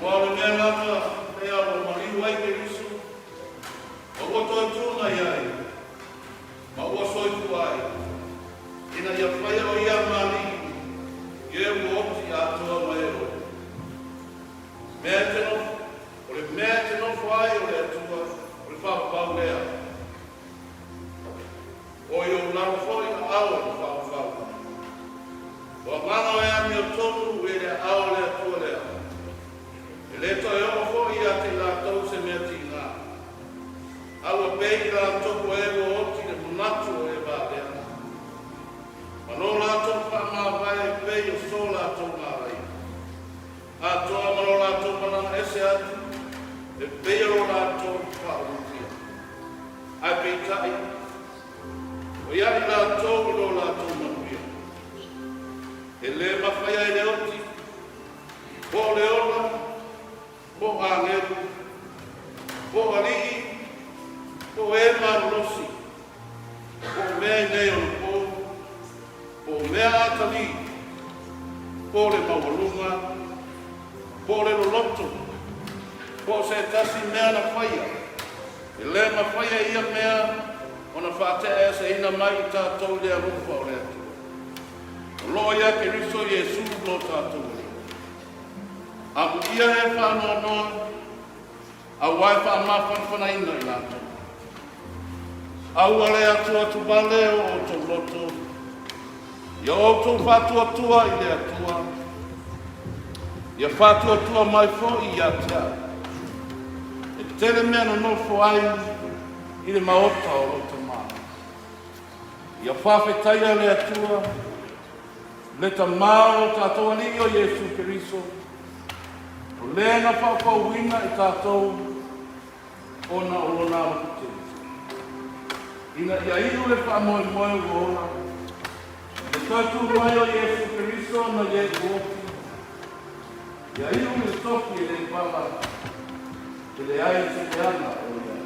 Aua o le mea lava lea ua maliu ai Keriso, ma ua toe tuu mai ai, ma ua soifua ai, ina ia faia o ia ma Alii i e ua oti atoa ma e ua mea e te nofo, o le mea e te nofo ai o le Atua, o le faavavau lea. O i ou lalo foi aao o le faavavau. O agaga o e amiotonu e i le aao o le Atua lea. E le toe oo foi ia te i latou se mea tiga. A ua pei i latou o e ua oti le manatu o e valea. Ma lo latou faamavae e pei o so latou malaia. Atoa ma lo latou malaga ese atu e pei o lo latou faaulutia. Ae peitai, ua ia i latou i lo latou manuia. E le mafaia e le oti, po o le ola, po o agelu, po o alii, po o e malolosi, po o mea i nei onapo, po o mea atalii, po o le maualuga, po o le loloto, po o se tasi mea na faia, e le mafaia e ia mea ona faate'aeseina mai i tatou i le alofa o le Atua. O loo ia Keriso Iesu lo tatou Alii. Amuia e faanoanoa, auā e faamafanafanaina i latou. Aua le atuatuvale o outou loto, ia outou faatuatua i le Atua, ia faatuatua mai foi ia te a'u. E tele mea nonofo ai i le maota o lou Tamā. Ia faafetaia le Atua, le Tamā o lo tatou Alii o Iesu Keriso, o lē na faufauina i tatou ona o lona alofa tele, ina ia iu le faamoemoe ua ola i le toe tū mai o Iesu Keriso nai e ua oti, ia iu i le tofi e le pala, e leai se leaga o i ai.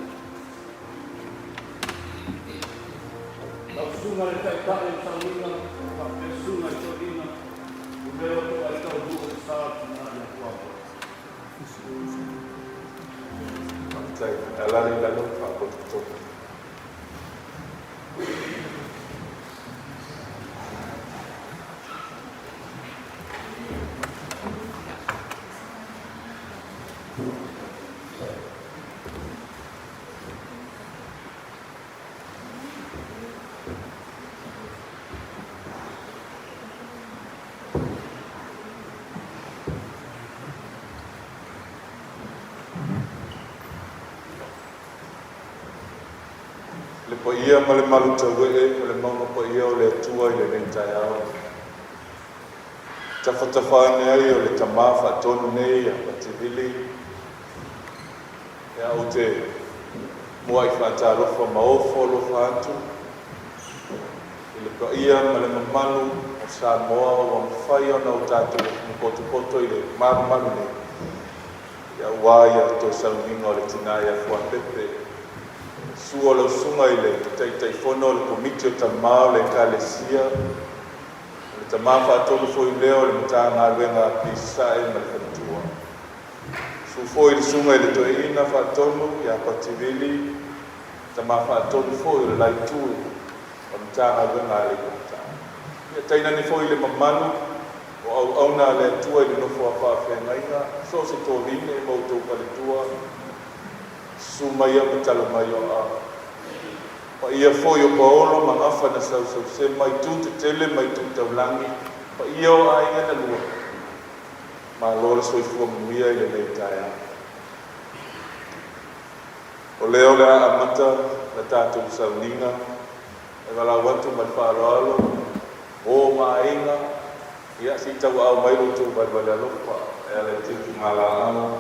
Lau Susuga i le Taitai o le Sauniga faapea Susuga i Toeaiina, o lea ua toai taunuu i le sa o le tina ia Fuamoa. Faafetai. Alala i lalo ma faapotopotoga. Le paia ma le malu tauee o le mauga paia o le Atua i lenei taeao. Tafatafa ane ai o le Tamā faatonu nei a Pativili. Ia, ou te muai faatalofa ma ofo alofa atu i le paia ma le mamalu o Samoa ua mafai ona o tatou mapotopoto i le malumalu nei, ia aua ia toe sauniga o le tina ia Fuapepe. Sua lau susuga i le Taitaifono o le Komiti o Tama o le Ekalesia, o le Tama faatonu foi lea o le Matagaluega a Pisae ma le Faletua. Susu foi le susuga i le Toeaina Faatonu ia Pativili, Tama Faatonu foi o le la itu o le Matagaluega a Aleipata. Ia tainane foi le mamalu o auauna a le Atua i le nofo a faafeagaiga, so o se tovine ma outou faletua, susu mai a ma tala mai o aao. Paia foi o Paolo ma Gafa na sausausema i itu tetele ma itu taulagi, paia o aiga na lua. Malo le soifua manuia i lenei taeao. O lea o le a amata la tatou sauniga, e valaau atu ma le faaaloalo, o ma aiga, ia se i tauaau mai lo outou valevale alofa e ala i teutuga laau.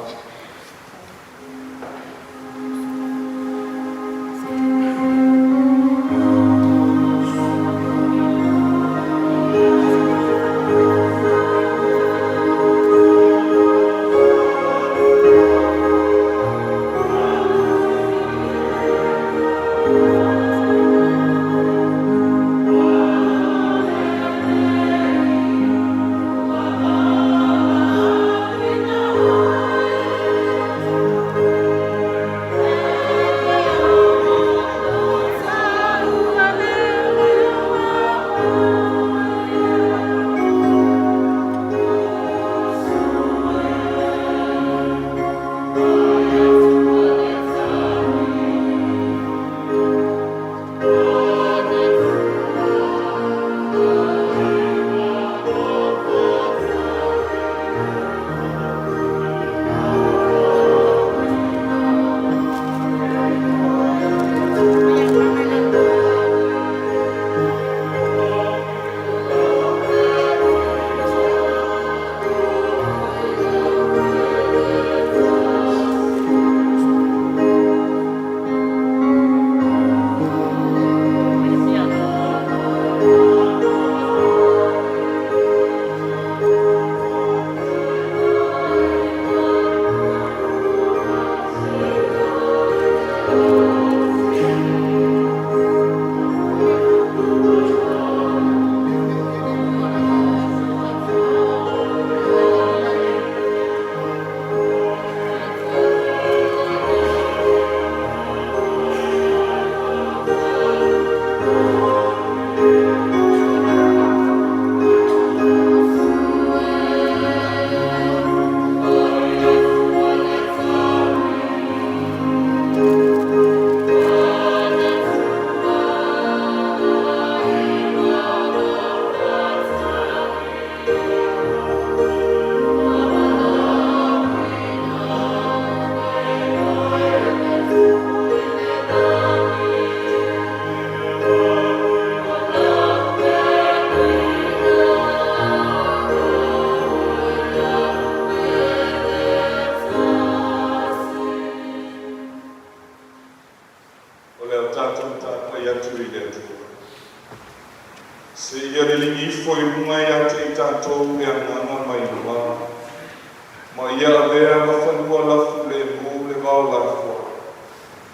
ia avea ma fanua lafulemu le vao lafoa,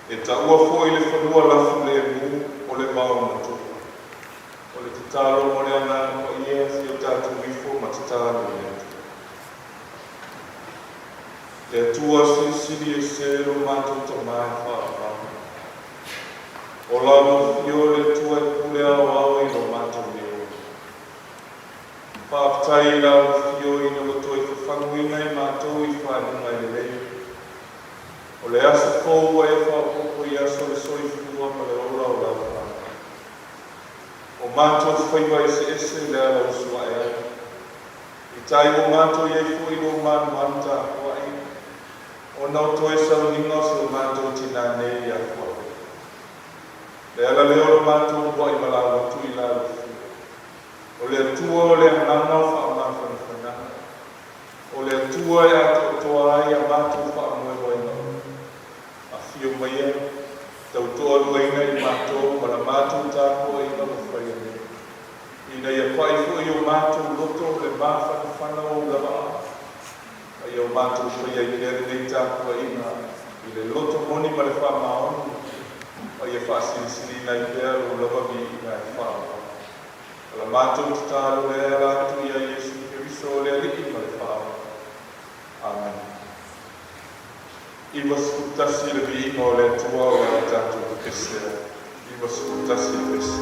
e taua foi le fanua lafulemu o le vaomatua. O le tatalo mo le Agaga Paia, se i o tatou ifo ma tatalo i le Atua. Le Atua Silisili Ese, lo matou Tamā e faavavau, o la Afio le Atua e pule aoao i lo matou leo. Faafetai i lau Afio ina ua toe fafaguina i matou i faguga e lelei. O le aso fou ua e faaopoopo i aso o le soifua ma le ola o lau fanau. O matou faiva eseese le ala usu ae ai. I tai ua matou i ai foi lou malumalu tapuai, ona o toe sauniga o si o matou tinā nei ia Fuape. Le ala lea o lo matou uluai valaau atu i lau Afio. O le Atua o le agaga o faamafanafanaga. O le Atua e atoatoa ai a matou faamoemoega uma. Afio maia, tautoaluaina i matou ma la matou tapuaiga ua faia nei. Ina ia pai foi i o matou loto le mafanafana o ou lava aa, a ia o matou faia ai pea lenei tapuaiga i le loto moni ma le faamaoni, a ia faasilisiliina ai pea lou lava viiga e faavavau. O la matou tatalo lea e ala atu ia Iesu Keriso o le Alii ma le Faaola. Amene. 91 le viiga o le Atua o le a tatou pepese ai. 91 le pese.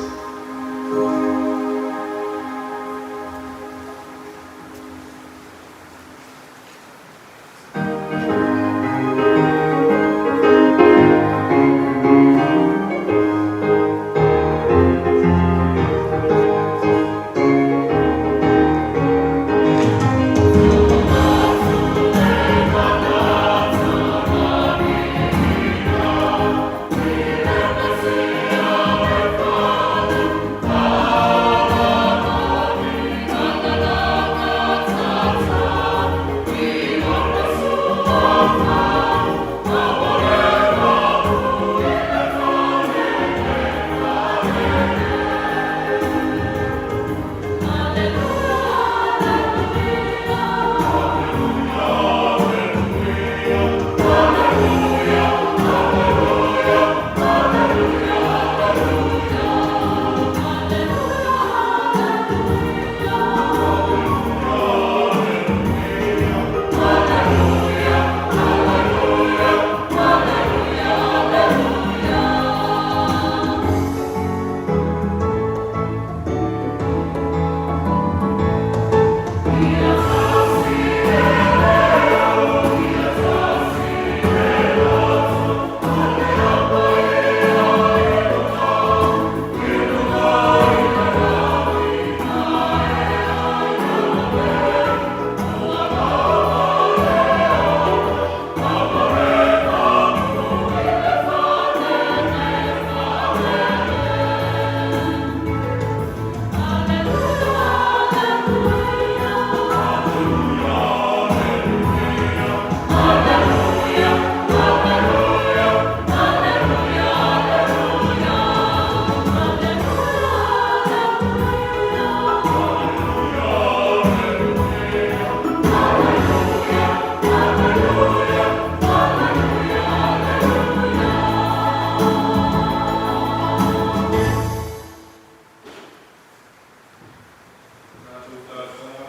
Tatou talosaga,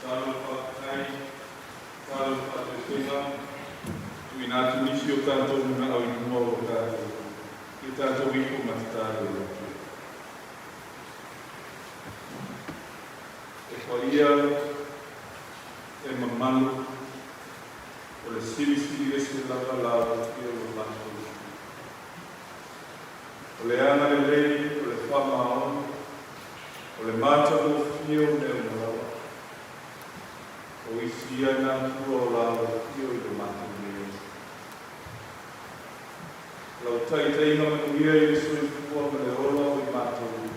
tatalo faafetai, tatalo faatoesega, tuuina atu nisi o tatou manao i luma o lo tatou, ia tatou ifo ma tatalo i le Atua. E paia, e mamalu, o le silisili ese lava la Afio lo matou Atua. O le agalelei, o le faamaoni, o le matagofie o mea uma lava. O isi ia na Atua o la Afio i lo matou nei aso. Lau taitaiga manuia i le soifua ma le ola o i matou uma.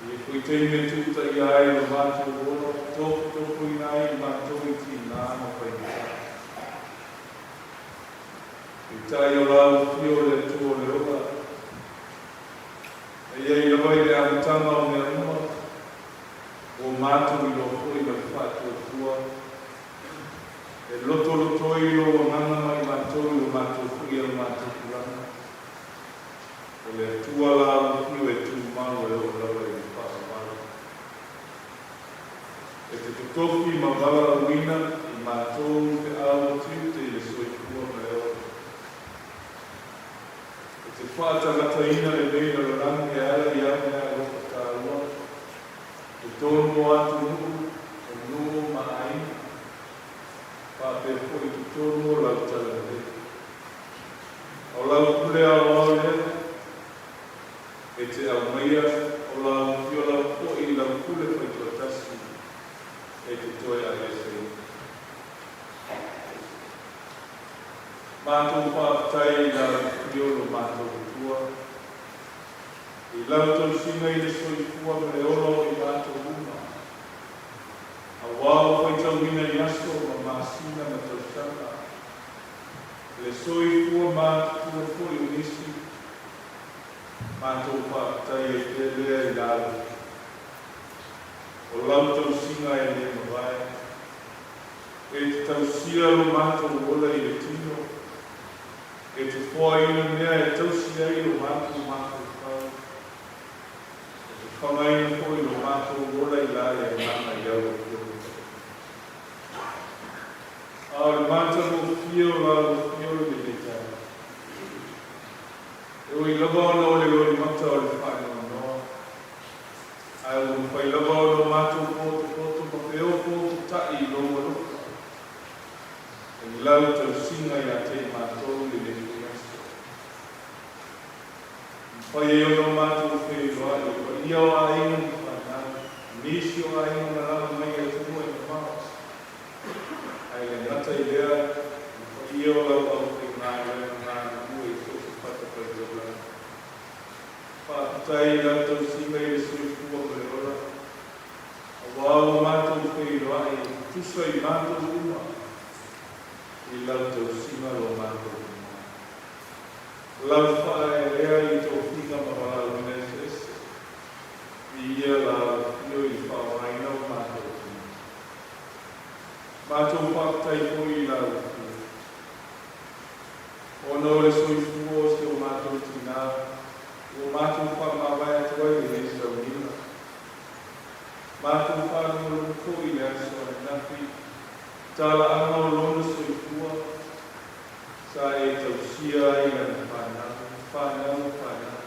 I ia foi taimi e tuutaia ai lo matou ola, tofotofoina ai i matou i tiga ma faigata. Peitai o lau Afio o le Atua o le ola, e i ai lava i le amataga o mea uma, Ua matou iloa foi ma le faatuatua e lotolotoi lou agaga ma i matou i lo matou foi a matou tulaga. O le Atua la afio e tumau e oo lava i le faavavau. E te totofi ma valaauina i matou i feau ma tiute i le soifua ma le ola. E te faatagataina lenei lalolagi e ala i au meaalofa taua, totonu o atunuu, o nuu ma aiga, faapea foi i totonu o lau Talalelei. A o lau pule aoao lea, e te aumaia o lau afio lava foi i lau pule faitoatasi e te toe aveeseina. Matou faafetai i lau afio lo matou Atua, i lau tausiga i le soifua ma le ola o i matou uma, auā ua faitauina i aso ma masina ma tausaga, le soifua matutua foi o nisi. Matou faafetai ai pea lea i lau afio. O lau tausiga e le mavae. E te tausia lo matou ola i le tino, e te foaina mea e tausi ai lo matou mafaufau, e te fagaina foi lo matou ola i la le agaga i au Afioga Paia. A o le matagofie o lau Afioga i lenei taeao, e ui lava ona o le loimata o le faanoanoa, Ae ua mafai lava ona o matou potopoto ma feotootoota'i i lou alofa, i lau tausiga ia te i matou i lenei foi aso. E mafai ai ona o matou feiloai i le paia o aiga ma fanau, nisi o aiga malaga mai i atunuu e mamao, ae le gata i lea, le paia o lau aufaigaluega galulue i so o se fatafaitaulaga. Faafetai i lau tausiga i le soifua ma le ola, auā ua matou feiloai e tutusa i matou uma i lau tausiga lo matou uma. Lau faaeaea i tofiga ma valaauina eseese, viia lau afio i le faaaogaina o matou uma. Matou faafetai foi i lau afio. Ona o le soifua o si o matou tinā, ua matou faamavae atu ai lenei sauniga. Matou faalogologo foi i le aso ananafi, talaaga o lona soifua, sa e tausia ai lana fanau, fanau ma fanau.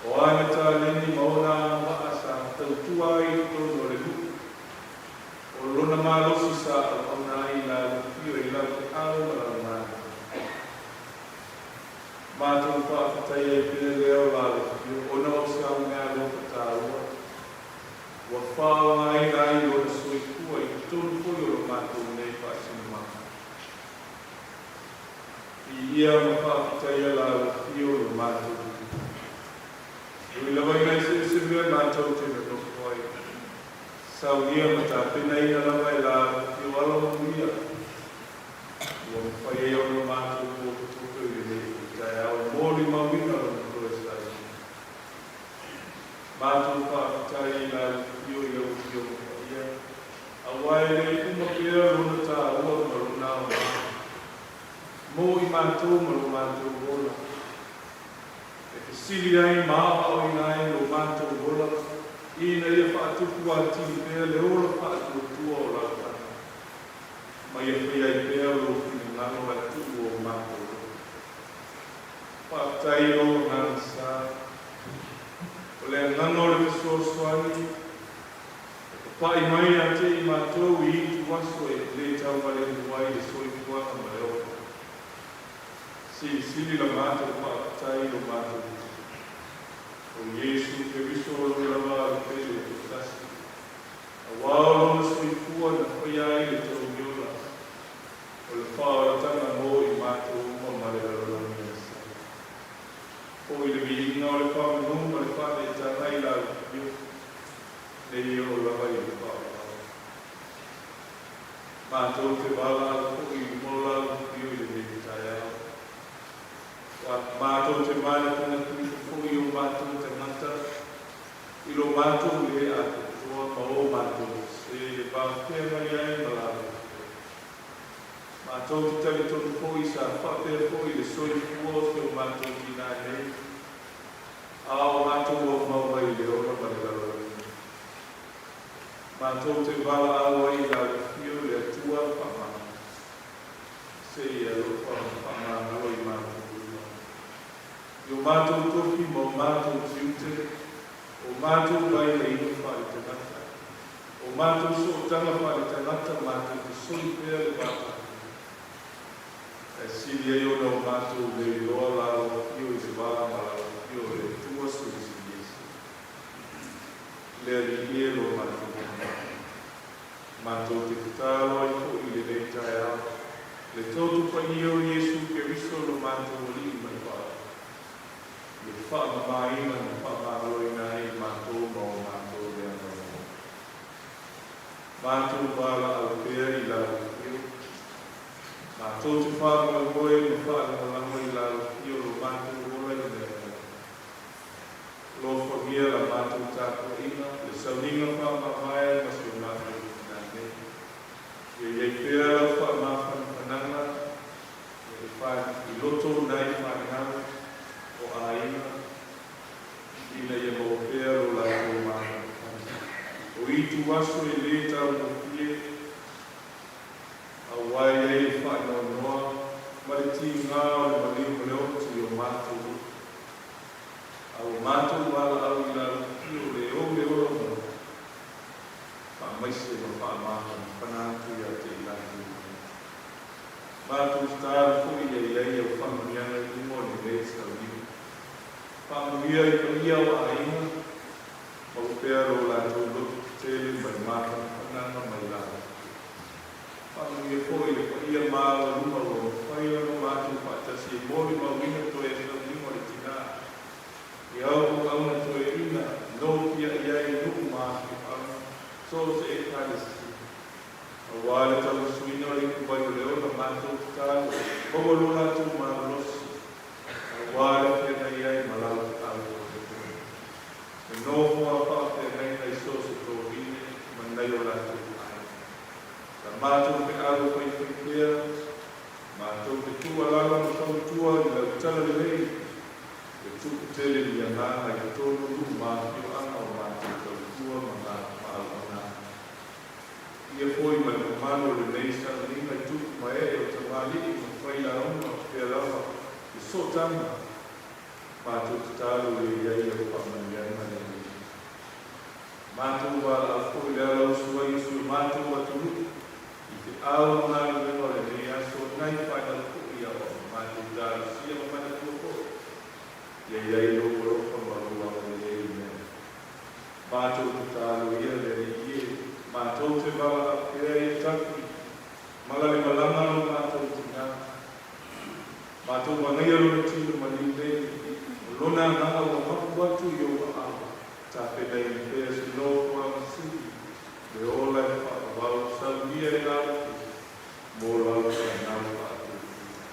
O ana taleni ma ona agavaa sa tautua ai i totonu o le nuu. O lona malosi sa auauna ai i lau afio i lau feau ma lau malo. Matou faafetai ai pea lea o lau afio ona o se au meaalofa taua ua faaaogaina ai lona soifua i totonu foi o lo matou nei faasinomaga. Viia ma faafetaia lau afio lo matou Atua. Ui lava ina eseese mea matou te nonofo ai. Saunia ma tapenaina lava e la afio ala manuia ua mafai ai ona matou potopoto i lenei foi taeao e molimauina lona toe sailiga. Matou faafetai i la afio i lau Afioga Paia, aua e le uma pea lona taua ma lona aoga mo i matou ma lo matou ola. E fesili ai ma aoaoina ai lo matou ola ina ia faatupu atili pea le ola faatuatua o lau tagata, ma ia fai ai pea lou finagalo ae tuu o matou loto. Faafetai i lou agaga sa. O le agaga o le fesoasoani e papa'i mai ia te i matou i itu aso e le taumalemu ai le soifuaga ma le ola. Silisili la matou faafetai i lo matou Alii, o Iesu Keriso o lou lava alu pele e toatasi, auā o lona soifua na faia ai le togi ola o le faaolataga mo i matou uma ma le lalolagi asa. Foi le viiga o le faamanu ma le faaneetaga i lau Afioga, nei e oo lava i le faavavau. Matou te valaau foi i luma o lau afio i lenei taeao. Ua matou te manatunatu ifo foi i o matou tagata i lo matou lē atoatoa. Matou te talitonu foi sa faapea foi le soifua o si o matou tinā nei, a o matou aumau ai i le ola ma le lalolagi. Matou te valaau ai i lau Afio le Atua faamama, se i e alofa ma faamagalo i matou uma, i o matou tofi ma o matou tiute, o matou vaivaiga faale-tagata, o matou sootaga faale-tagata matou te soli pea le vatapuia. Ae sili ai ona o matou le iloa lau Afio i le va ma lau Afio o le Atua Silisili Ese. Le Alii e lo matou Agaga. Matou te tatalo ai foi i lenei taeao, le Toto Paia o Iesu Keriso lo matou Alii ma le Faaola, ia faamamaina ma faamagaloina ai i matou ma o matou leaga uma. Matou valaau pea i lau Afio. Matou te faamoemoe ma faalagolago i lau Afio lo matou ola i mea uma. Alofagia la matou tapuaiga, le sauniga faamavae ma si o matou tinā nei. Ia i ai pea lau faamafanafanaga i loto o nai fanau, o aiga, ina ia maua pea lo latou mafanafana. O itu aso e lē taugofie, aua e i ai le faanoanoa ma le tigā o le maliu ma le oti i o matou loto. A ua matou valaau i lau Afio le ou le ola ma le faamaise ma faamafanafana atu ia te i latou uma. Matou tatalo foi ia i ai au faamanuiaga i luma o lenei sauniga. Faamanuia i paia o aiga, maua pea lo latou loto tetele ma le mafanafanaga mai lau Afio. Faamanuia foi i le paia maualuga ua mafai ona matou faatasi e molimauina toe sauniga o le tinā i au auauna toeaina nofiai ai i nuu ma afioaga so o se Ekalesia. Aua le tauasuina o le ipuvai o le ola, matou tatalo, maua lo latou malolosi, aua le feagai ai ma lau feau faamoemoe. E nofo a faafeagaiga i so o se tovine ma nai o latou aiga. La matou feau e faifai pea, matou te tuualalo ma fautua i lau talalelei, le tupu tele ni agaga i totonu o nuu ma afioaga o matou tautua ma auaunaga. Ia foi ma le mamalu o lenei sauniga i tupu ma ee o tamalii ma failauga o fea lava le sootaga, matou tatalo ia i ai au faamanuiaga le Alii. Matou valaau foi le alausu ai o si o matou atunuu i feau ma galuega o lenei aso nai fanau foi a o matou talosia ma manatua foi ia i ai lou alofa ma lou agalelei i mea. Matou tatalo ia le Alii e, matou te valaau pea ia tafi mala le malaga lo matou tinā. Matou manaia lona tino maliu nei, o lona agaga ua mapu atu i ou aao. Tapenaina pea se nofoaga sili le ola e faavavau saunia e lau mo lau fanau faatuatua.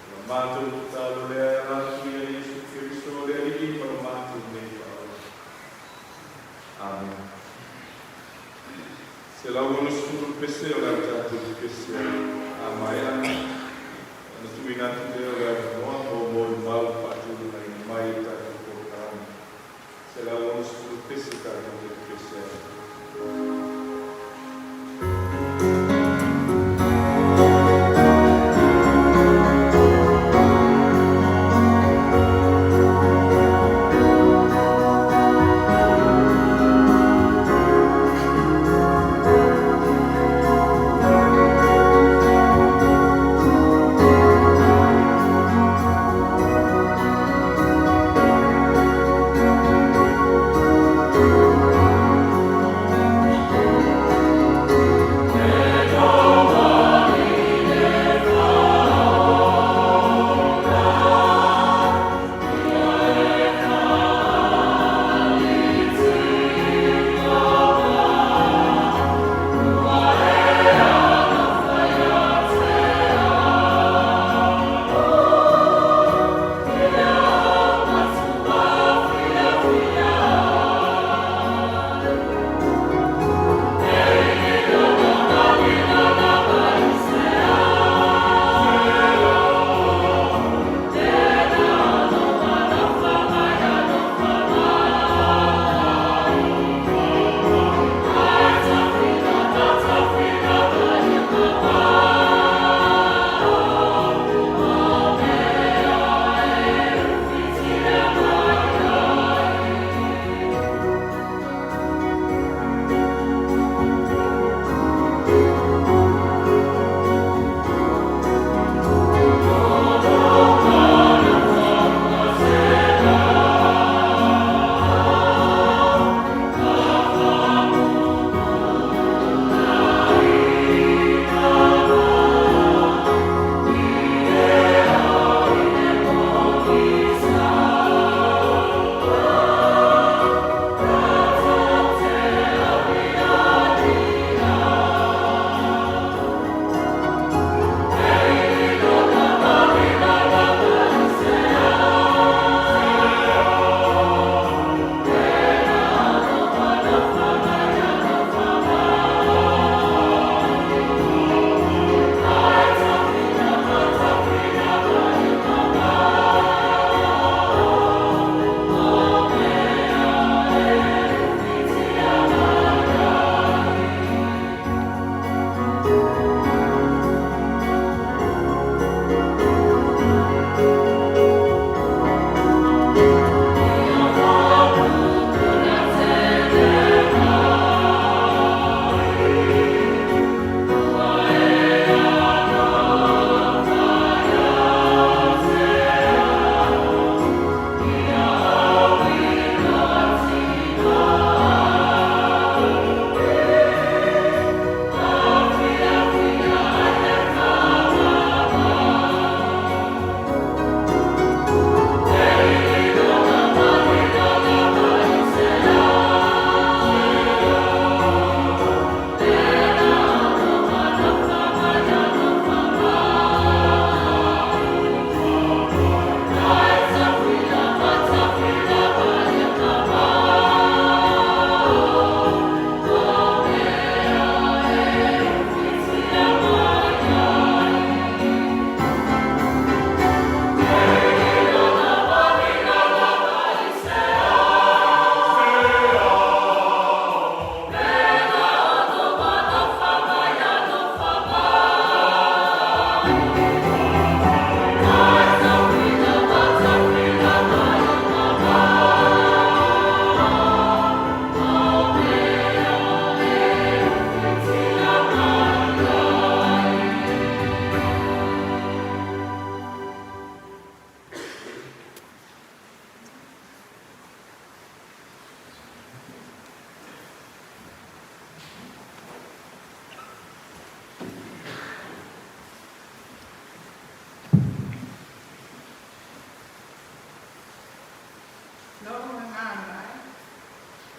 O la matou tatalo lea e ala atu ia Iesu Keriso le Alii ma lo matou nei Faaola. Amene. 160 pese o le a tatou pepesi ai. A maea ona tuuina atu lea o le avanoa mo molimau faatulagaina mai i le tatou polokalame. 160 pese tatou te pepesi ai.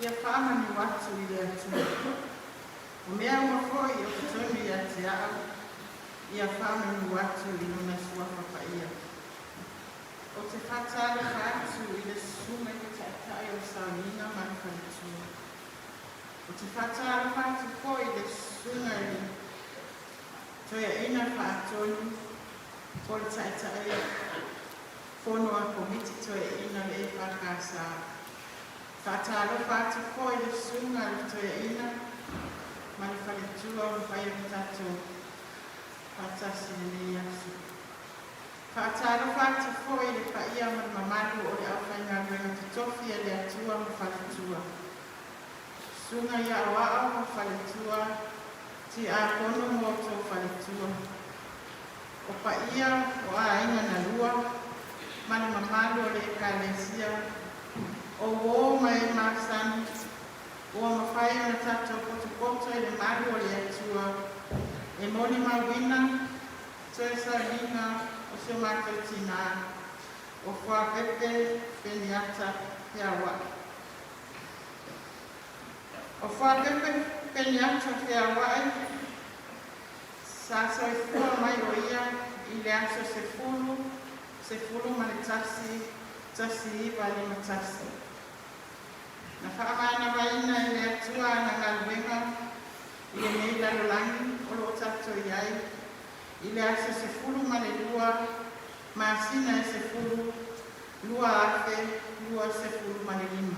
Ia faamanu atu i le Atua. O mea uma foi o totonu ia te a'u, ia faamanu atu i Lona Suafa Paia. Ou te faatalofa atu i le Susuga i le Taitai o le Sauniga ma le Faletua. Ou te faatalofa atu foi i le Susuga i le Toeaina Faatonu po o le Taitai Fono a Komiti Toeaina o le EFKS. Faatalofa atu foi i le Susuga i le Toeaina ma le Faletua ua mafai ona tatou faatasi i lenei aso. Faatalofa atu foi i le paia ma le mamalu o le aufaigaluega totofi a le Atua ma Faletua. Susuga i Aoao ma Faletua, Tiakono ma outou Faletua. O paia o aiga na lua ma le mamalu o le Ekalesia, o uō ma e masani, ua mafai ona tatou potopoto i le malu o le Atua e molimauina toe sauniga o si o matou tinā, o Fuapepe Peniata Feauai. O Fuapepe Peniata Feauai, Sa soifua mai o ia i le aso 10, 11, 1951. Na faamanavaina e le Atua ana galuega i lenei lalolagi o lo o tatou i ai i le aso 12 masina e 10, 2025.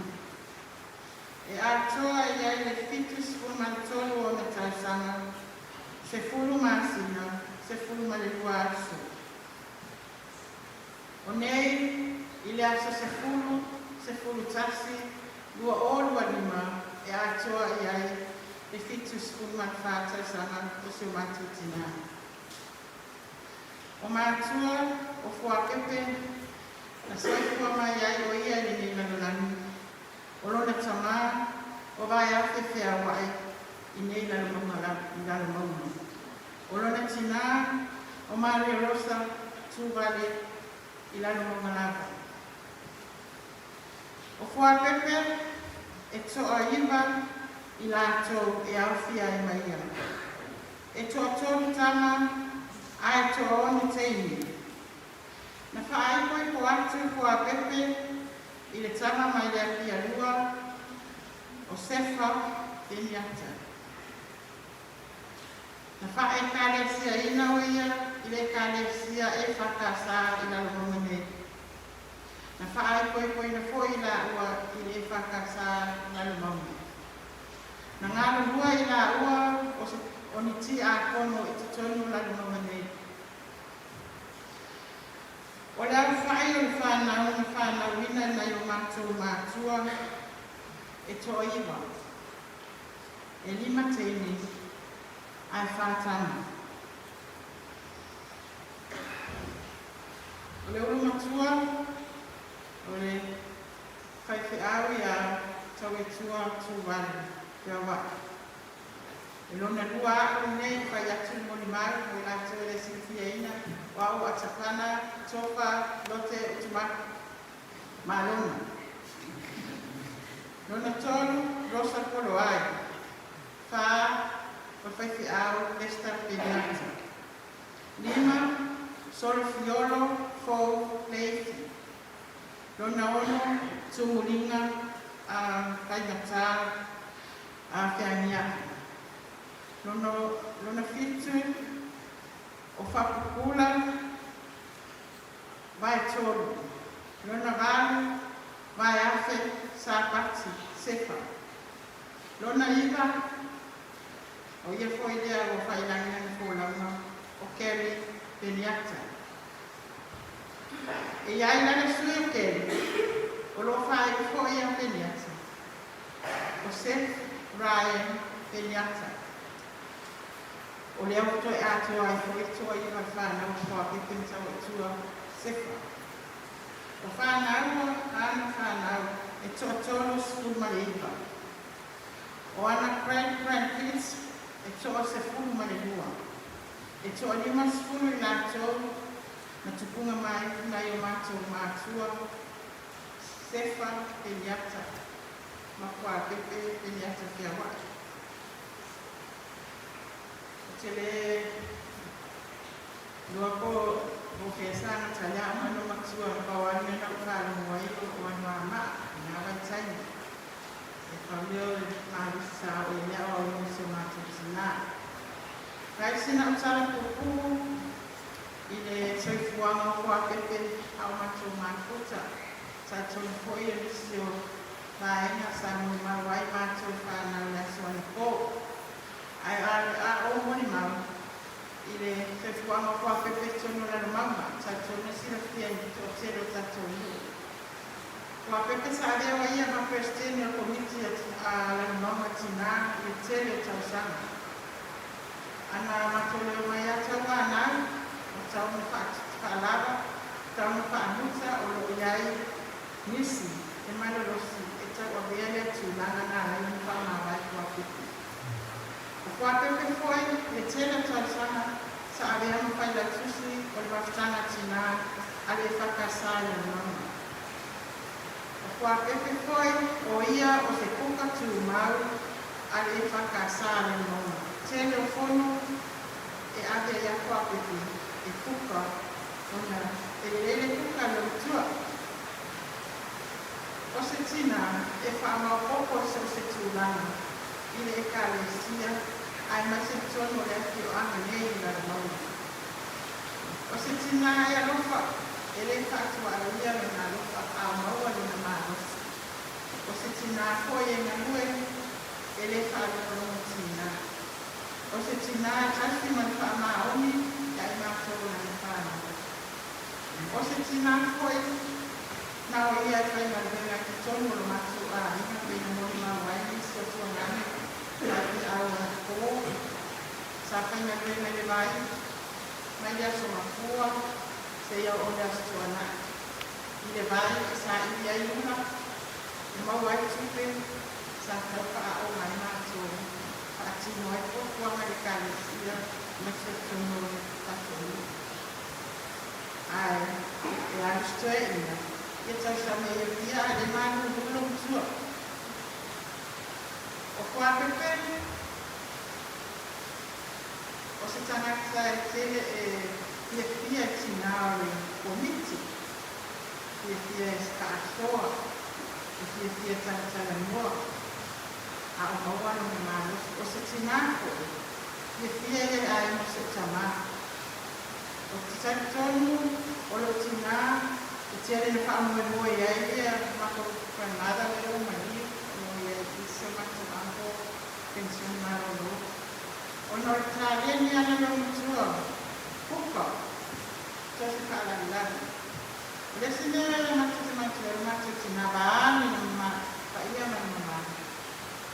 E atoa i ai le 73 ona tausaga, 10 masina, 12 aso. O nei, i le aso 10, 11, 2025 e atoa i ai le 74 tausaga o si o matou tinā. O matua, o Fuapepe, na soifua mai ai o ia i lenei lalolagi, O lona tamā, o Vaeafe feauaʻi i nei lalo i lalo mauga. O lona tinā, o Maria Rosa Tūvale i lalo mauga lava. O Fuapepe e toaiva i latou e aofia ai ma ia. E toatolu tama a e toaono teine. Na faaipoipo atu Fuapepe i le tama mai le Apialua o Sefa Peniata. Na faaekalesiaina o ia i le Ekalesia EFKS i Lalomauga nei. Na faaipoipoina foi i laua i le EFKS i Lalomauga. Na galulue i laua o se o ni tiakono i totonu o Lalomauga nei. O le aofai o le fanau na fanauina e nai o matou matua e toaiva, e lima teine ae fa tama. O le ulu matua o le faifeau ia Tauitua Tuvalu Feauai. E lona lua a'u lenei e fai atu le molimau mo i latou e le silafiaina o a'u Atapana, Tofa, Lote, Utumaku, ma lona. Lona tolu, Rosa Poloai. Fa, o le faifeau Lester Peniata. Lima, Solo Fiolo, Fou, Leifi. Lona ono, Tumuliga, a Faigata, a Feagiaʻi. Lona, lona fitu, o Fapupula, Vaetolu. Lona valu, Vaeafe, Sapati, Sefa. Lona iva, o ia foi lea ua faailagi lana folauga, o Kerry Peniata. E i ai la le sui o Kerry, o lo o faaiu foi ia Peniata. O Seth Ryan Peniata. O lea ua toe atoa ai foi toaiva le fanau o Fuapepe ma Tauaitua Sefa. O fanau ana fanau e 39. O ana grand grandkids e 12. E 50 i latou na tupuga mai nai o matou matua Sefa Peniata. ma Fuapepe Peniata Feauai. Ou te le iloa po o fea sa gatalia ma lou matua, na pau lava le mea na ou faalogo ai o Anoamaa i na vaitaimi. E pau lea o le malosi sa oo i ai le aoaoina o si o matou tinā. Fai sina ou tala puupuu i le soifuaga o Fuapepe a o matou mafuta. Talitonu foi o nisi o vaega sa molimau ai matou fanau i le aso anapo. Ae a ou molimau i le soifuaga o Fuapepe i totonu o Lalomauga, talitonu e silafia i le toatele o tatou nuu. Fuapepe sa avea o ia ma Peresetene o le Komiti a Lalomauga Tinā i le tele o tausaga. Ana matou leo mai a tauanau, o tau na faalava, tau na faanuta o lo o i ai nisi e malolosi e tauavea lea tulaga na alai ona faamavae Fuapepe. O Fuapepe foi le tele o tausaga sa avea ma Failautusi o le Mafutaga Tinā a le EFKS i Lalomauga. O Fuapepe foi o ia o se kuka tumau a le EFKS a Lalomauga. Tele o fono e ave ai a Fuapepe e kuka ona e lelei le kuka a le matua. O se tinā e faamaopoopo i so o se tulaga i le Ekalesia aemaise totonu o le afioaga nei i Lalomauga. O se tinā e alofa, e le faatuaaia lona alofa a o maua lona malosi. O se tinā foi e galue, e le faalogologo tinā. O se tinā e tasi ma le faamaoni ia i matou o lana fanau. O se tinā foi na o ia e faigaluega i totonu o lo matou aiga pei na molimau ai nisi o tuagane faifeau anapo sa faigaluega i le vai mai le Aso Gafua seia oo le Aso Tuanai i le vai e saili ai ula e maua ai tupe sa tau faaaoga ai matou faatino ai fuafuaga i le Ekalesia aemaise o totonu o le tatou nuu. Ae e alu si toeaina ia tausami ai Apia a le malulu lou matua. O Fuapepe, o se tagata e tele e fiafia i tinā o le Komiti, fiafia e faasoa, e fiafia e talatalanoa, a o maua lona malosi. O se tinā foi, fiafia ia i le aiga o si ou tamā. Ou te talitonu o lou tinā e tele na faamoemoe i ai ia matou grandmother lea ua maliu o lo o i ai i si o matou uncle penisione malolo ona o le taleni ala lou matua kuka so se faalavelave. O le isi mea e matou te manatua ai lo matou tinā vaeane le paia ma le mamalu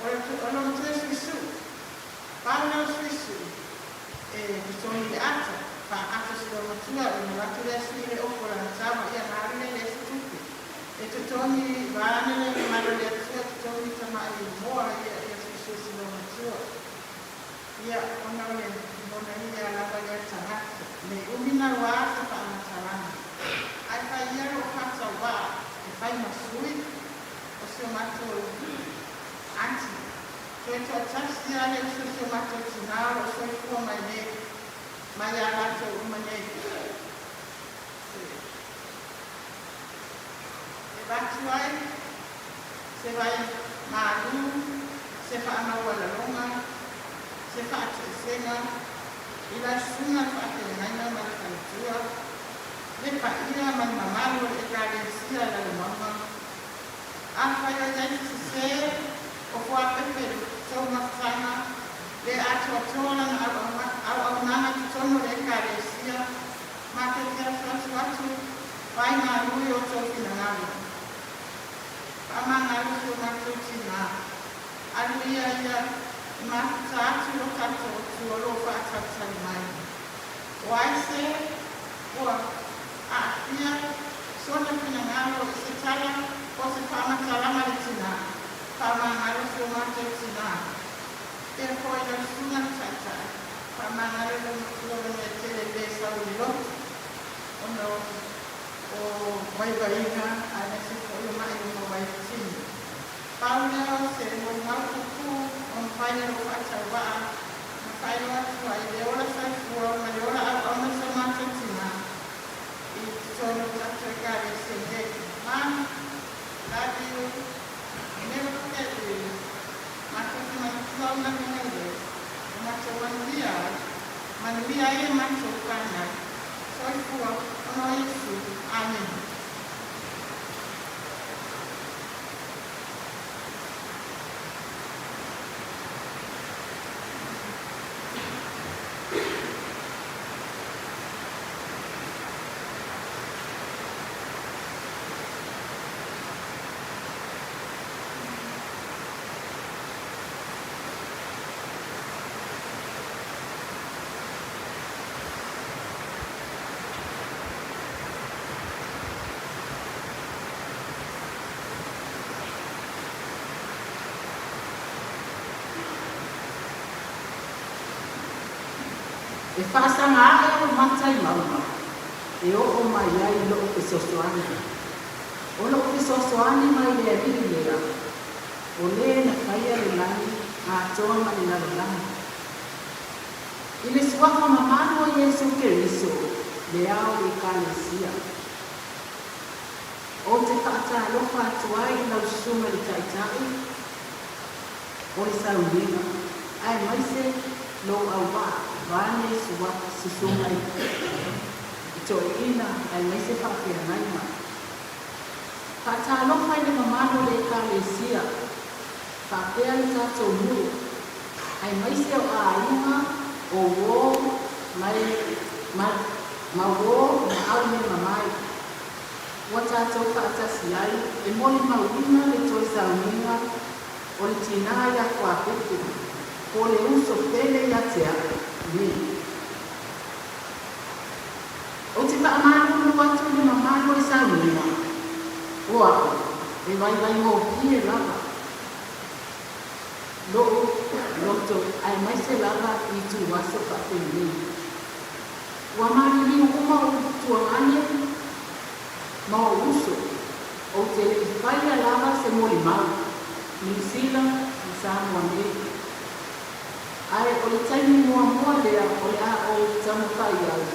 o lo matua suisui pau lea o suisui e totogi i le ata, faaata si lou matua ona alu atu lea sui i le ofu o lana tama, ia ona alu lea i le isi tupe e totogi vaeane le mamalu o le Atua, totogi tamai moa ia ia suisui si lou matua. Ia ona o le lona ia lava lea tagata. Nei umi naua se faamatalaga. Ae fai ia lou faatauvaa e fai ma sui o si o matou aunty. Toe toatasi lava le uso si o matou tinā o lo o soifua mai nei, mai iā latou uma nei. Se e avatu ai se vai malu, se faamaualaloga, se faatuesega i la susuga le faafeagaiga ma le faletua, le paia ma le mamalu o le Ekalesia i Lalomauga. Afai o i ai se sesē o Fuapepe i tou mafutaga, le atoatoa lana auaunaga i totonu o le Ekalesia, matou te asuasu atu vai malu i o outou finagalo. Faamagalo si o matou tinā. Alu ia ia e mafuta atu lo tatou Atua o lo o faatalitali mai. O ai se ua aafia sona finagalo i se tala o se faamatalaga le tinā, faamagalo si o matou tinā. Pea foi lau susuga le taitai, faamagalo lou matua lona e tele le sau i le lotu ona o vaivaiga aemaise foi o mai o maua ai le tino. Pau lea o se molimau puupuu ua mafai e lou faatauvaa ona faailoa atu ai le ola soifua ma le ola auauna o so matou tina i totonu o le tatou Ekalesia nei. Mom, love you, never forget you. Matou te manatua au galuega lelei ua matou manuia ai, manuia ai a matou fanau. Soifua ona o Iesu. Amene. E faasaga ae ou mata i mauga e oo mai ai loʻu fesoasoani. O loʻu fesoasoani mai le Alii lea, o lē na faia le lagi atoa ma le lalolagi. I le suafa mamalu o Iesu Keriso, le ao o le Ekalesia. Ou te faatalofa atu ai i lau susuga i le Taitai o le sauniga, aemaise lou auvaa vaeane susuga i toeaiina aemaise faafeagaiga. Faatalofa i le mamalu o le Ekalesia, faapea le tatou nuu, aemaise o aiga o uō mai ma ma uō ma aumema mai. Ua tatou faatasi ai e molimauina le toe sauniga o le tinā iā Kuapepe, po o le uso pele ia te a'u nei. Ou te faamalulu atu i le mamalu o le sauniga, o a'u e vaivaigofie lava lo'u loto aemaise lava i ituaso faapenei. Ua maliliu uma ou tuagane ma ou uso, ou te le i faia lava se molimau, Niu Sila ma Samoa nei. Ae o le taimi muamua lea o le a ou taumafai ai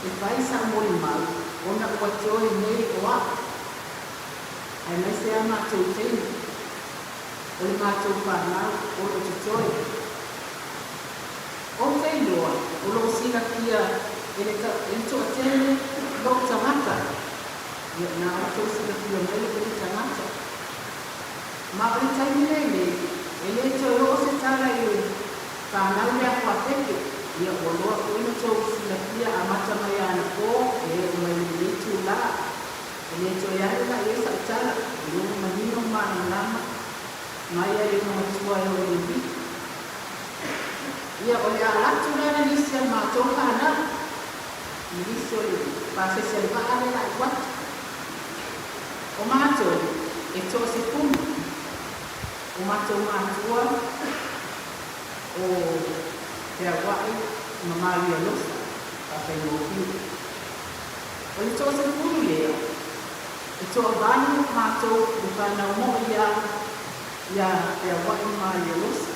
e fai sa'u molimau ona ua toe nei o a'u, aemaise a matou teine, o le matou fanau o lo'o totoe. Ou te iloa o lo'o silafia e le e le toatele lo'u tagata, ia na outou silafia mai lo'u tagata. Ma o le taimi lenei, e le toe oo se tala i le fanau lea Kuapepe, ia ua loa foi ona tou silafia amata mai anapo e oo mai i lenei itulā. E le toe alu la i ai sa'u tala, o lea ua manino ma malamalama mai a le olomatua e oo i le wiki. Ia, o le ala atu lea le lisi a le matou fanau, le lisi o le pasese a le vaa lea la i atu. O matou, e toasefulu o matou matua o Feauaʻi ma Malialosa, faafaigofie. O le toasefulu lea, e toavalu matou le fanau moʻi iā iā Feauaʻi ma Malialosa.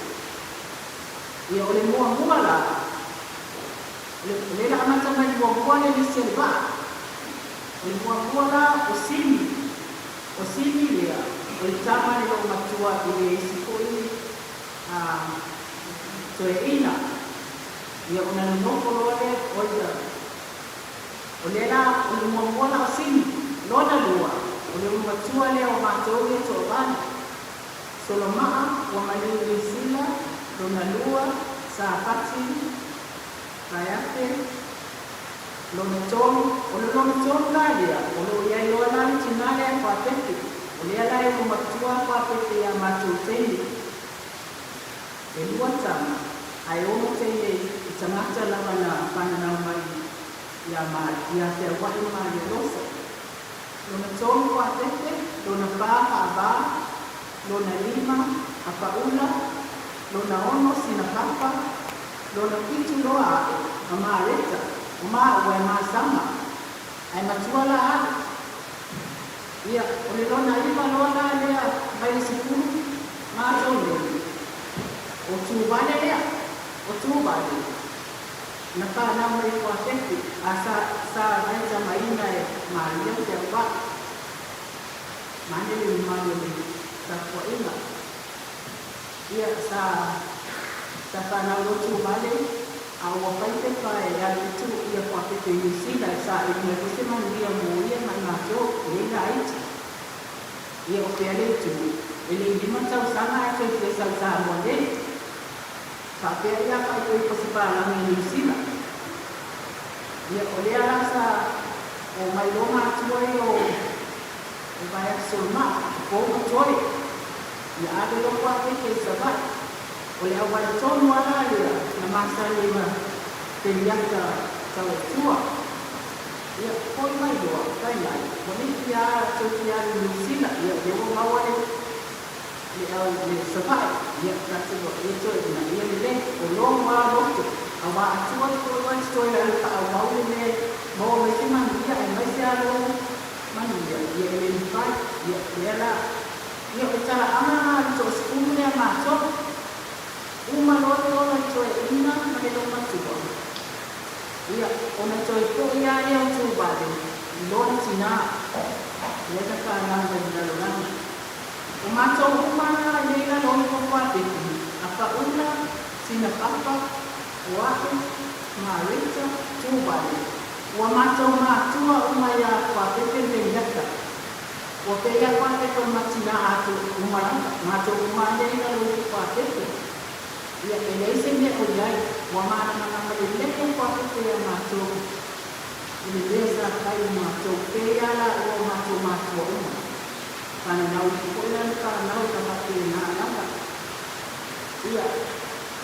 Ia, o le muamua la, o le, o lea la amata mai le muamua le lisi a le vaa. O le muamua la o Simi, o Simi lea, o le tama le loomatua i le isi foi a toeaina, ia ona nonofo loa lea o ia, o lea la, o le muamua la o Simi, lona lua, o le ulumatua lea o matou ia toavalu, Solomaa ua maliu i Sila, lona lua, Sapati, Vaeape, Lona tolu, o le lona tolu la lea, o lo o i ai loa la le tinā lea e Kuapepe, o lea la e ulumatua a Kuapepe iā matou teine. E lua tama, ae ono teine i tagata lava na fananau mai iā iā Feauaʻi ma Malialosa. Lona tolu Kuapepe, lona fā Haavā, lona lima Apaʻula, lona ono Sinapapa, Lona fitu loa aʻe ma Mareta, o māua e māsama, ae matua la aʻu. Ia, o le lona iva loa la lea mai le 10 matou nei, o Tuvale lea, o Tuvale, na fanau mai i Fuafefe, a sa, sa gaitamaina e Maria Teauva'a, mane le mamalu o le tapuaiga. Ia, sa, sa fanau loa Tuvale, a ua fai pepa e alu i tu ia Fuafefe i Niu Sila e saili mai foi se manuia mo ia ma i matou, lei laiti. Ia, o fea le itu, e le i 5 tausaga ae toe fia sau i Samoa nei. Faapea ia faaipoipo se palagi i Niu Sila. Ia, o lea la sa omai loa matua ia o o Vaea Solomao, o Pou ma Toe. Ia ave loa Fuafefe i Savaii. O le auala tonu lava la lea na masani ai ma Peniata Tauatua. Ia, foi mai loa, fai mai, ua le fia toe fia alu i Niu Sila, ia o lea ua maua le le au le Savaii, ia, tatou ua e toe ina ia lelei, o lou lava loto, auā atua i kou ai toe alu faaauau le mea e maua mai se manuia aemaise lava lou manuia, ia e le mafai, ia, lea la. Ia, o le talaaga lena a le toasefulu lea matou. Uma loa le ola i toeaiina ma le loomatua. Ia, ona toe foi lava lea o Tuvale i lona tinā, lea na fanau mai i le lalolagi. O matou uma lava i nei lalo ifo Fuapepe, a Paula, Sina Papa, o a'u, Marita, Tuvale, ua matou matua uma iā Fuapepe le Peniata. Ua pēia Fuapepe o le matinā atu uma lava, matou uma lea i lalo ifo Fuapepe. Ia, e leai se mea o i ai, ua malamalama lelei o Fuapepe iā matou i le mea sa fai i matou, pēia la ua o matou matua uma. Fananau ifo foi la le fanau ka faapena lava. Ia,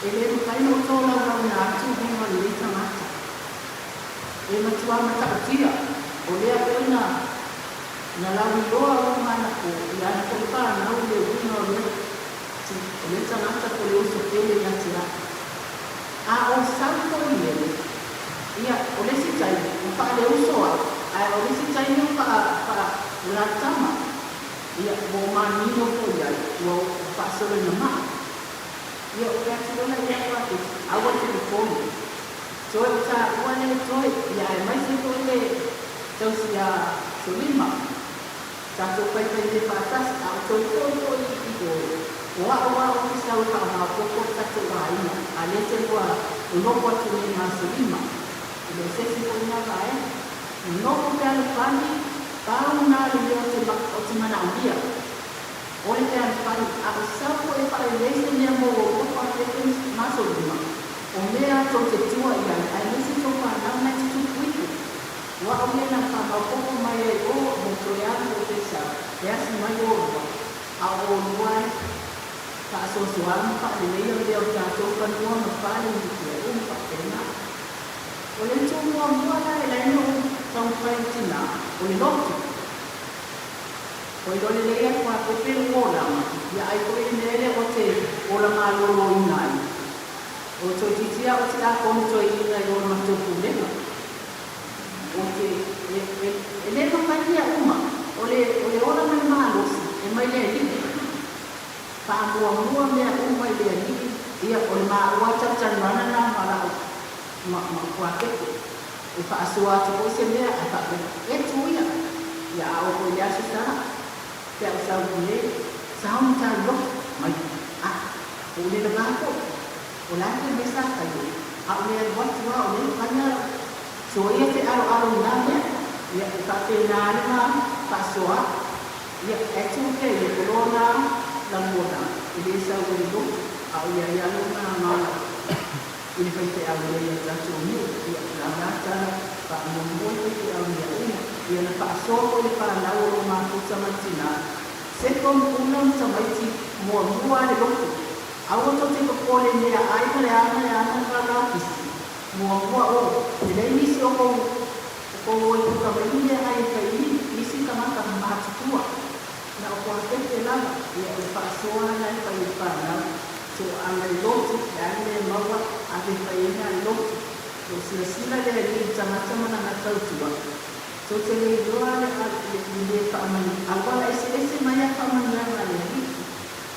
e le mafai ona ou tolaulauina atu uiga o lenei tagata. E matua matautia, o lea foi na na lauiloa uma ana po i ana foi fanau i le uiga o lea o lea tagata po o le uso tele ia te au. A o sau foi nei, ia, o le isi taimi ua faaleuso ai, ae o le isi taimi ua faa, faa, o la tama, ia, ua o manino foi ai, ua faasoloina maa. Ia, o ke atu loa ia Fuafefe, aua te popole. Toe o taua lea toe, ia aemaise foi le tausi ia Solima. Tatou faifai mea faatasi, a o toe foi foi i o, o a'u a ou te sau e faamaopoopo le tatou aiga, a lea te lua nonofo atu nei ma Solima. E le o se isi foi na vaega. Nonofo fealofani, pau na le mea o te, o te manaomia. O le fealofani, a o sau foi e faalelei se mea mo ua ua faapepe ma Solima, o mea tou te tua i ai, aemaise tou fanau na e tutupu ifo. Ua au ia na faamaopoopo mai ai o mo toe alu o te sau, e asi mai olua, a o olua e faasoasoa ma faaleleia mea o tatou fanua ma fale ma mea uma faapena. O le itu muamua la e laina ou taumafai i tinā, o le lotu. Oi loa lelei a Fuapepe lou olaga, ia ai foi le mea lea ua te ola malōlōina ai. O toeitiiti a o tiakono toeaina i o le matou pulega. O te, e, e, e le mafai mea uma, o le, o le ola ma le malosi, e mai le Alii. Faamuamua mea uma i le Alii, ia, o le maua talatalanoaga lena ma lau, ma, ma Fuapepe. E faasoa atu foi se mea ae faapea, E tu ia! Ia a oo foi i le aso sa, pe a ou sau i nei, sao ma taulofa mai, a, o le lava foi, o la e mea sa fai ai, a o le alu atu lava o lea e fai lava soa ia te aloalo i na mea, ia e faapena le ma faasoa atu. Ia, ae tu pea ia o lona lagona e le sau ai lotu, a o ia ia lona agaga i le faifeau lea ia tatou nuu, ia la la tala faamuamua le faifeau mea uma, ia na faasoa foi le fanau o lo matou tamaiti na, second pula ma tamaiti muamua a le lotu, aua tou te popole i mea ai ma le a ma le a ma le valakisi, muamua o, e leai nisi o kou o kou o e puka mai ni mea ai e fai i nisi tagata matutua, na o Fuafefe lava, ia o le faasoa la e fai e le fanau. Toaga i lotu, le a le mea e maua, ave fai ai nā lotu. Lou silasila lea i tagata ma lana tautua. Tou te le iloa le le faamanu auala eseese mai a faamanuiaga a le Alii,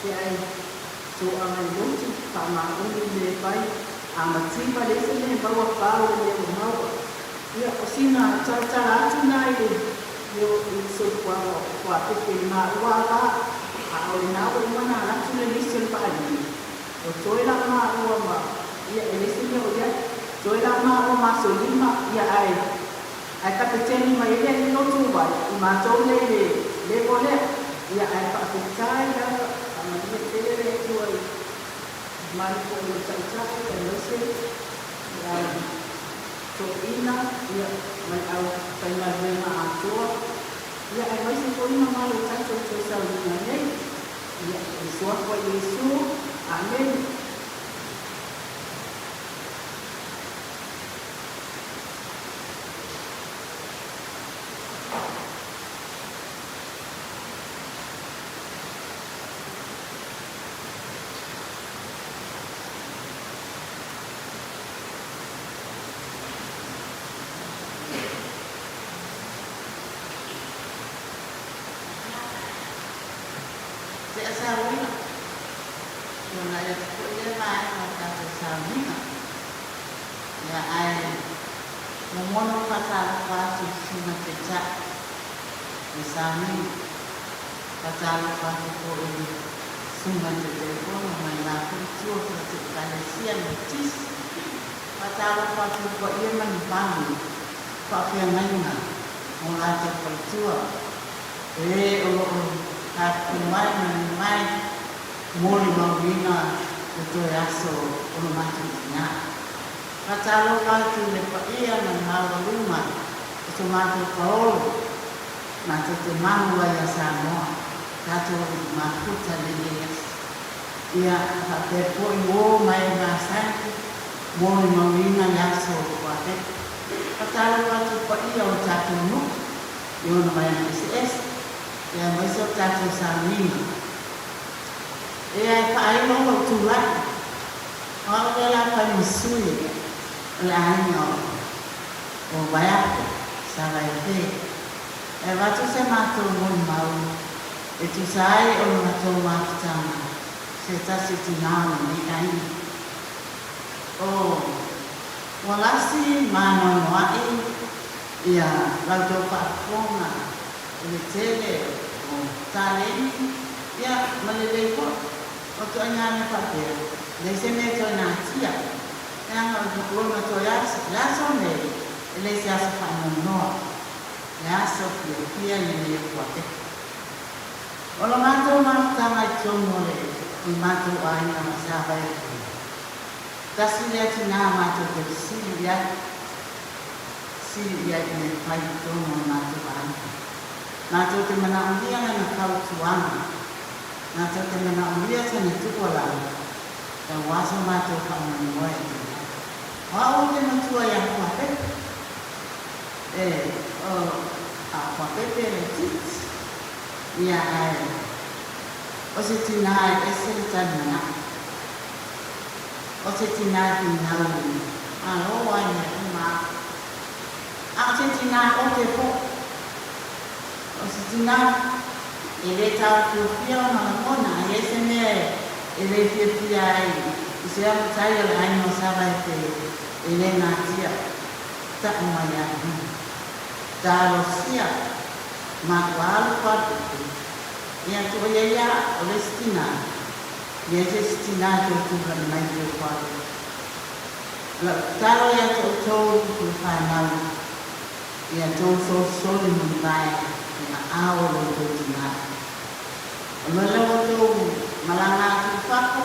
pe a e toaga i lotu, faamaoni i mea e fai, a mativa leai se mea e maua pau le mea ua maua. Ia, o sina talatala atu na i le i le soifuaga o Fuapepe i maua la, a o lena ua uma ona alu atu le lisi o le faalili, ua toe la maua ma, ia, e leai se mea o i ai, toe la maua ma aso lima, ia, ae Ae kapeteni mai ai le alii lotu vai i matou nei i le level lea. Ia ae faafetai lava, faamanuia tele le Atua i mamalu foi o le Taitai aemaise le au toeaina ia ma le au faigaluega atoa ia aemaise foi mamalu o tatou toe sauliga nei. Ia, i le Suafa o Iesu. Amene. Tea sauina. Tuanai atu foi lea vaega o tatou sauniga. Ia ae muamua ona ou faatalofa atu i Susuga Taitai le Samini, faatalofa atu foi i le Susuga i le Taitaifono mai la foi itu o le Ekalesia Metotisi, faatalofa atu i le paia ma le mamalu i faafeagaiga ma o latou faletua, e o lo o tafifio mai ma lili mai molimauina le toe aso o lo matou tina. Faatalofa atu i le paia ma le maualuga o so matou paolo, matou te malu ai ia Samoa, tatou mafuta i lenei aso. Ia faapea foi uo ma e masani molimauina le aso o Fuapepe. Faatalofa atu i le paia o lo tatou nuu i ona vaega eseese, aemaise o tatou sauniga. Ea e faailo lou tulai, o au lea la fai ma sui o le aiga o Vaiapo, sa Vaiape. E avatu se matou molimau e tusa ai o le matou mafutaga se tasi tinā o lenei aiga. O ua lasi ma anoanoai ia la outou faafofoga i le tele o taleni, ia, ma lelei foi. O ituaiga mea faapea, leai se mea e toe natia, leaga o lona toe aso, le aso lenei, e le se aso faanoanoa, le aso fiafia lenei o Kuapeka. O la matou mafutaga i totonu o le matou aiga ma sa Vaiapea, tasi lea tinā matou te fesili i ai, sili i ai i mea fai i totonu o le matou aiga. Matou te manaomia lana fautuaga. Matou te manaomia sana tuualalo aua so matou faamoemoe i ai. O au ou te matua iā Fuapepe. E, o, a o Fuapepe e laitiiti. Ia, ae, o se tinā e ese le talimanao. O se tinā e finau i Malo ai mea uma a. A o se tinā ote foi. O se tinā e le taofiofia ona lagona, a i ai se mea e le fiafia ai i se amutai o le aiga o Savaefe e le natia, taʻu mai ia luna. Talosia, ma ua alu Fuapepe, ia tuʻu ia ia o le isi tinā, Ia se isi tinā e toe tulai mai i lou Fuapepe. O lau tatalo ia te outou le whanau, ia tou solisoli mulivae i aao o lo outou tinā. O mea lea ua outou malaga atu i fafo,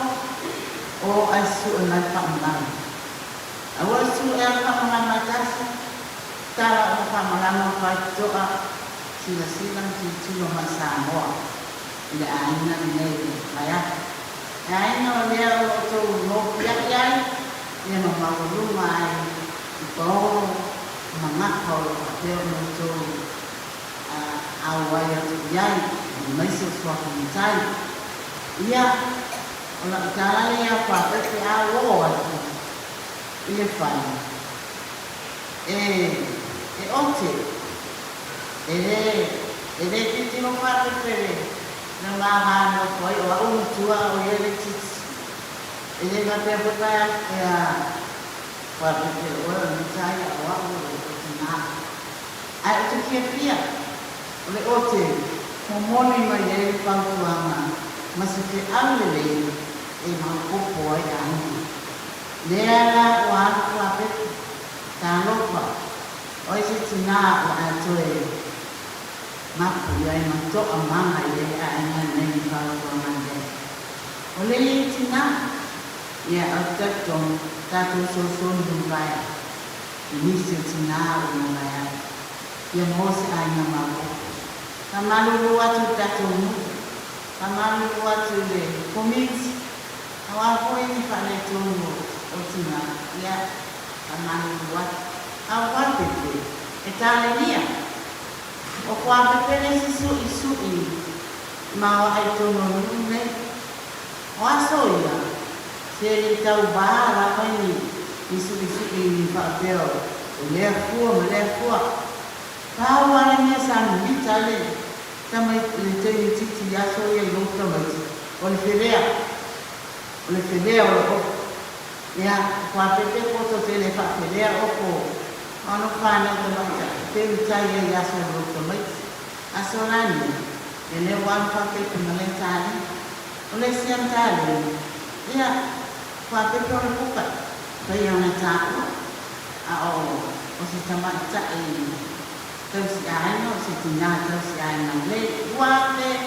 o ae sue mai le faamalama. Aua le sue a le faamalama e tasi, tala o le faamalama o faitotoa, silasila ma tilotilo mai Samoa i le aiga lenei o Vaiafa. E aiga o lea o lo outou nofiaʻi ai, ia ma maualuga ai i paolo ma gafa o lo o faapea ona outou auai atu i ai, aemaise o suafa matai. Ia, o lau tala lea faapepe a ua oo atu i le fale, e, e ote. E lē e lē tilotilo Fuapepe le le ma vanofo ai o a'u matua a o ia le itiiti. E lē faapea foi pae ea Fuapepe o oe o le matai a o a'u o le tinā. Ae ou te fiafia o le ote momoli mai ai le fautuaga ma se feau lelei e maopoopo ai aiga. Lea la ua alu Fuapepe, talofa, o ai se tinā o le a toe mapu i ai ma to'a maga i ai aiga nei i fautuaga lea. O le i tinā, ia ou te talitonu tatou soso ni mavae i nisi o tinā o mavae atu, ia maua se aiga maopoopo. Faamalulu atu i le tatou nuu, faamalulu atu i le Komiti, o a foi ni faaletonu o tinā, ia, faamalulu atu. A o Fuapepe, e talenia. O Fuapepe le isi suʻisuʻi maoaʻa i totonu o nuu nei. O aso ia, se le i tauvā lava ni ni suʻisuʻi ni faapea o lea fua ma lea fua. Pau lava le mea sa mimita ai le tama le teimititi i aso ia i lou tamaiti, o le felea, o le felea o le ofu. Ia, o Fuapepe poto tele e faafelea ofu o ana fanau tamaitai, feutai ai i aso o lou tamaiti. Aso lani, e le o alu Fuapepe ma lea tali. O le isi ana tali, ia, Fuapepe o le puka, pei ona taua, a o o se tamaitai tausiaiga, o se tinā tausiaiga lelei. 2013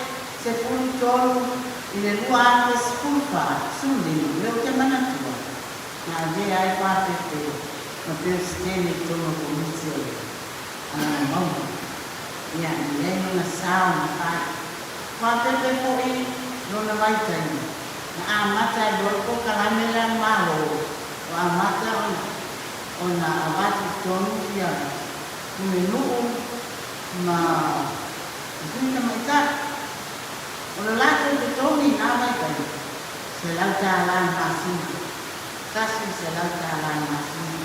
i le 2014, 15, lea ou te manatua, na avea ai Fuapepe ma Peresetene i totonu o Komiti o le Alamaumauga. Ia, na i ai lona sao na fai. Fuapepe foi lona vaitaimi, na amata ai loa le polokalame lea a le Malo, ua amata ona ona avatu i totonu ia Pulenuu ma Sui Tamaitai. O le latou totogi i na vaitaimi, $100 i le masina, $100 i le masina.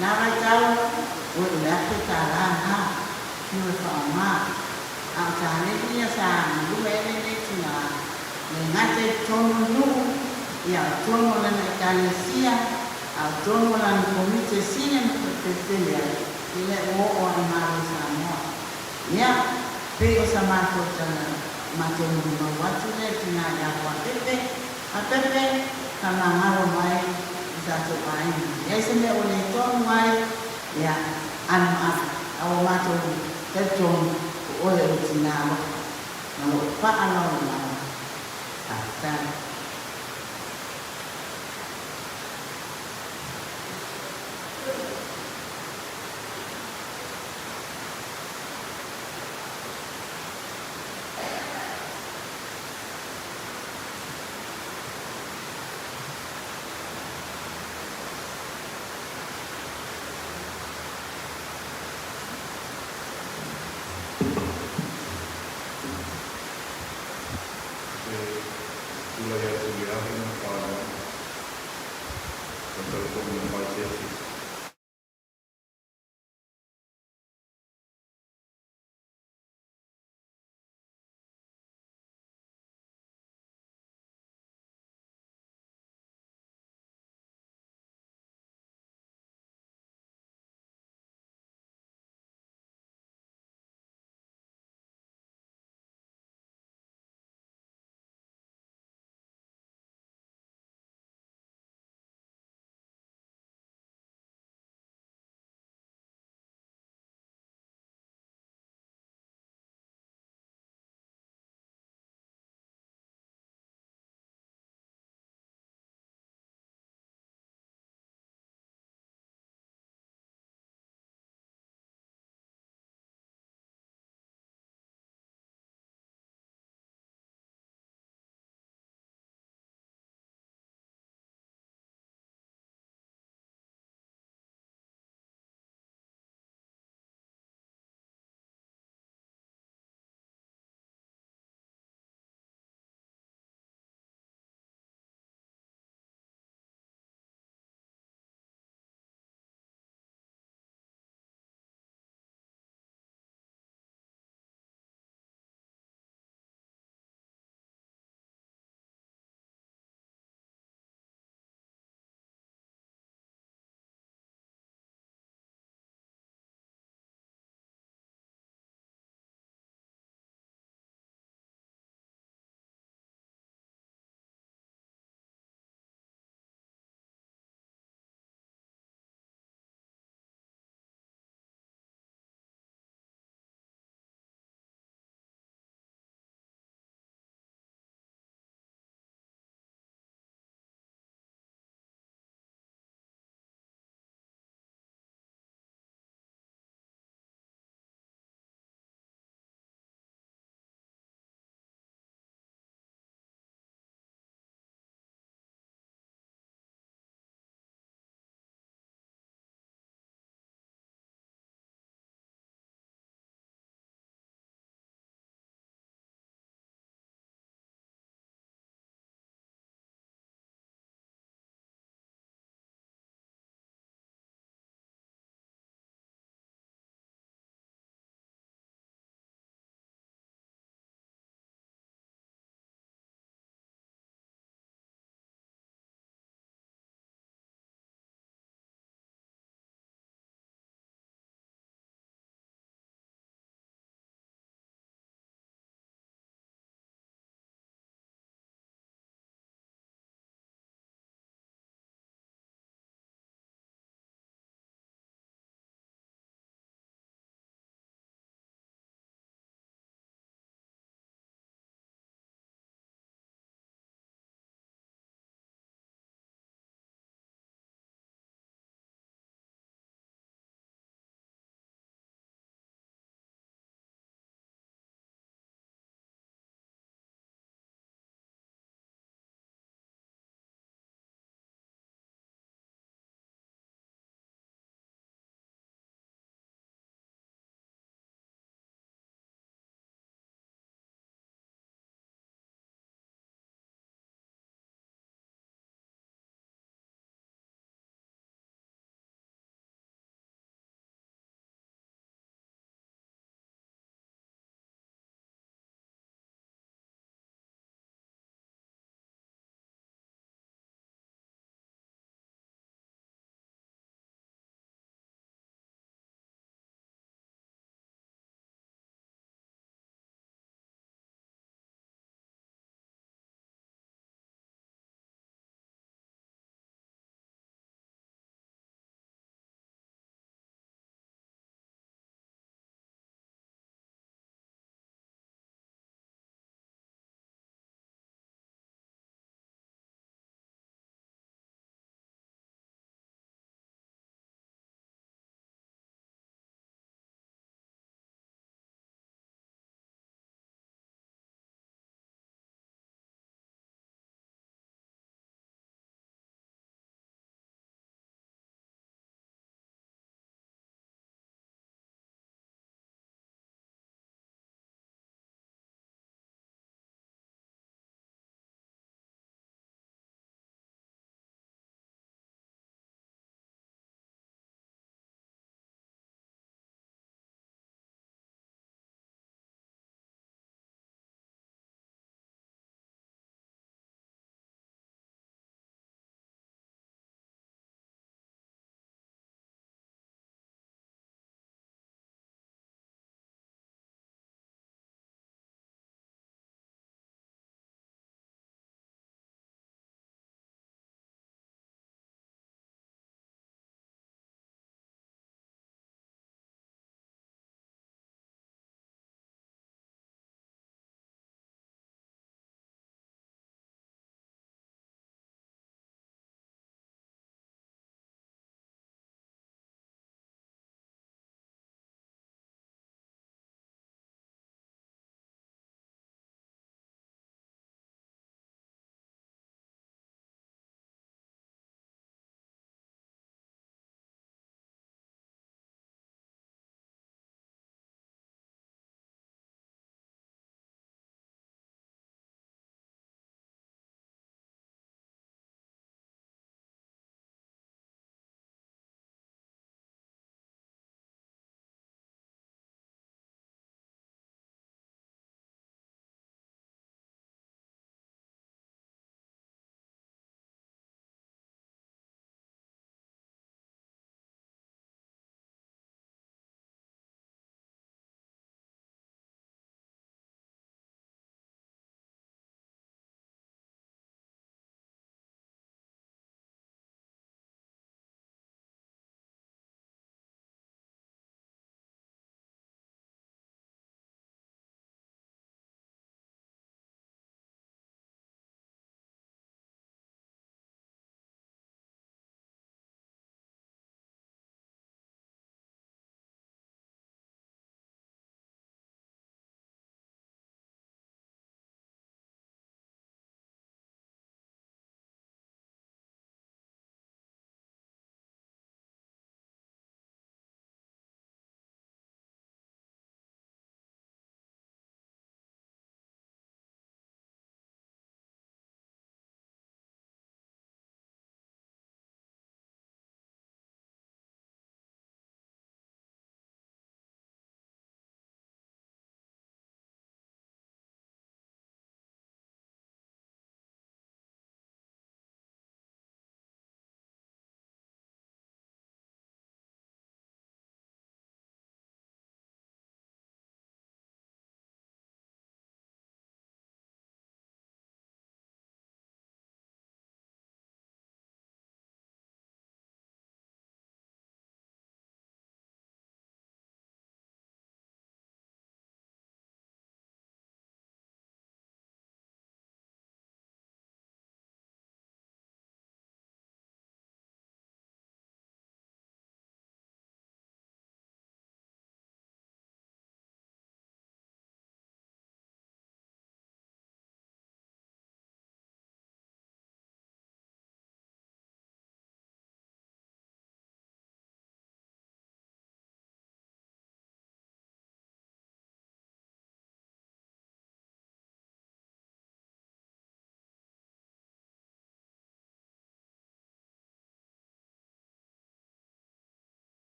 Na vaitau, oi o le $1,000 lena, fiu e faaaoga. A o taleni ia sa galue ai lenei tinā, le gata i totonu o le nuu, ia o totonu o lana ekalesia, a o totonu o lana komiti e sili ona faapelepele ai i le ua oo a i Malo o Samoa. Ia, pei o sa matou tala, matou molimau atu lea i tinā ia Fuapepe, a Pepe, faamagalo mai i tatou aiga. Leai se mea ua le tonu ai, ia, alu ma alu. A ua matou talitonu, o oe o le tinā alofa, ma lou paa laolao. Faafetai. Te tulai atu i le ave ma le faaaloalo, ua talitonu e faaeteete.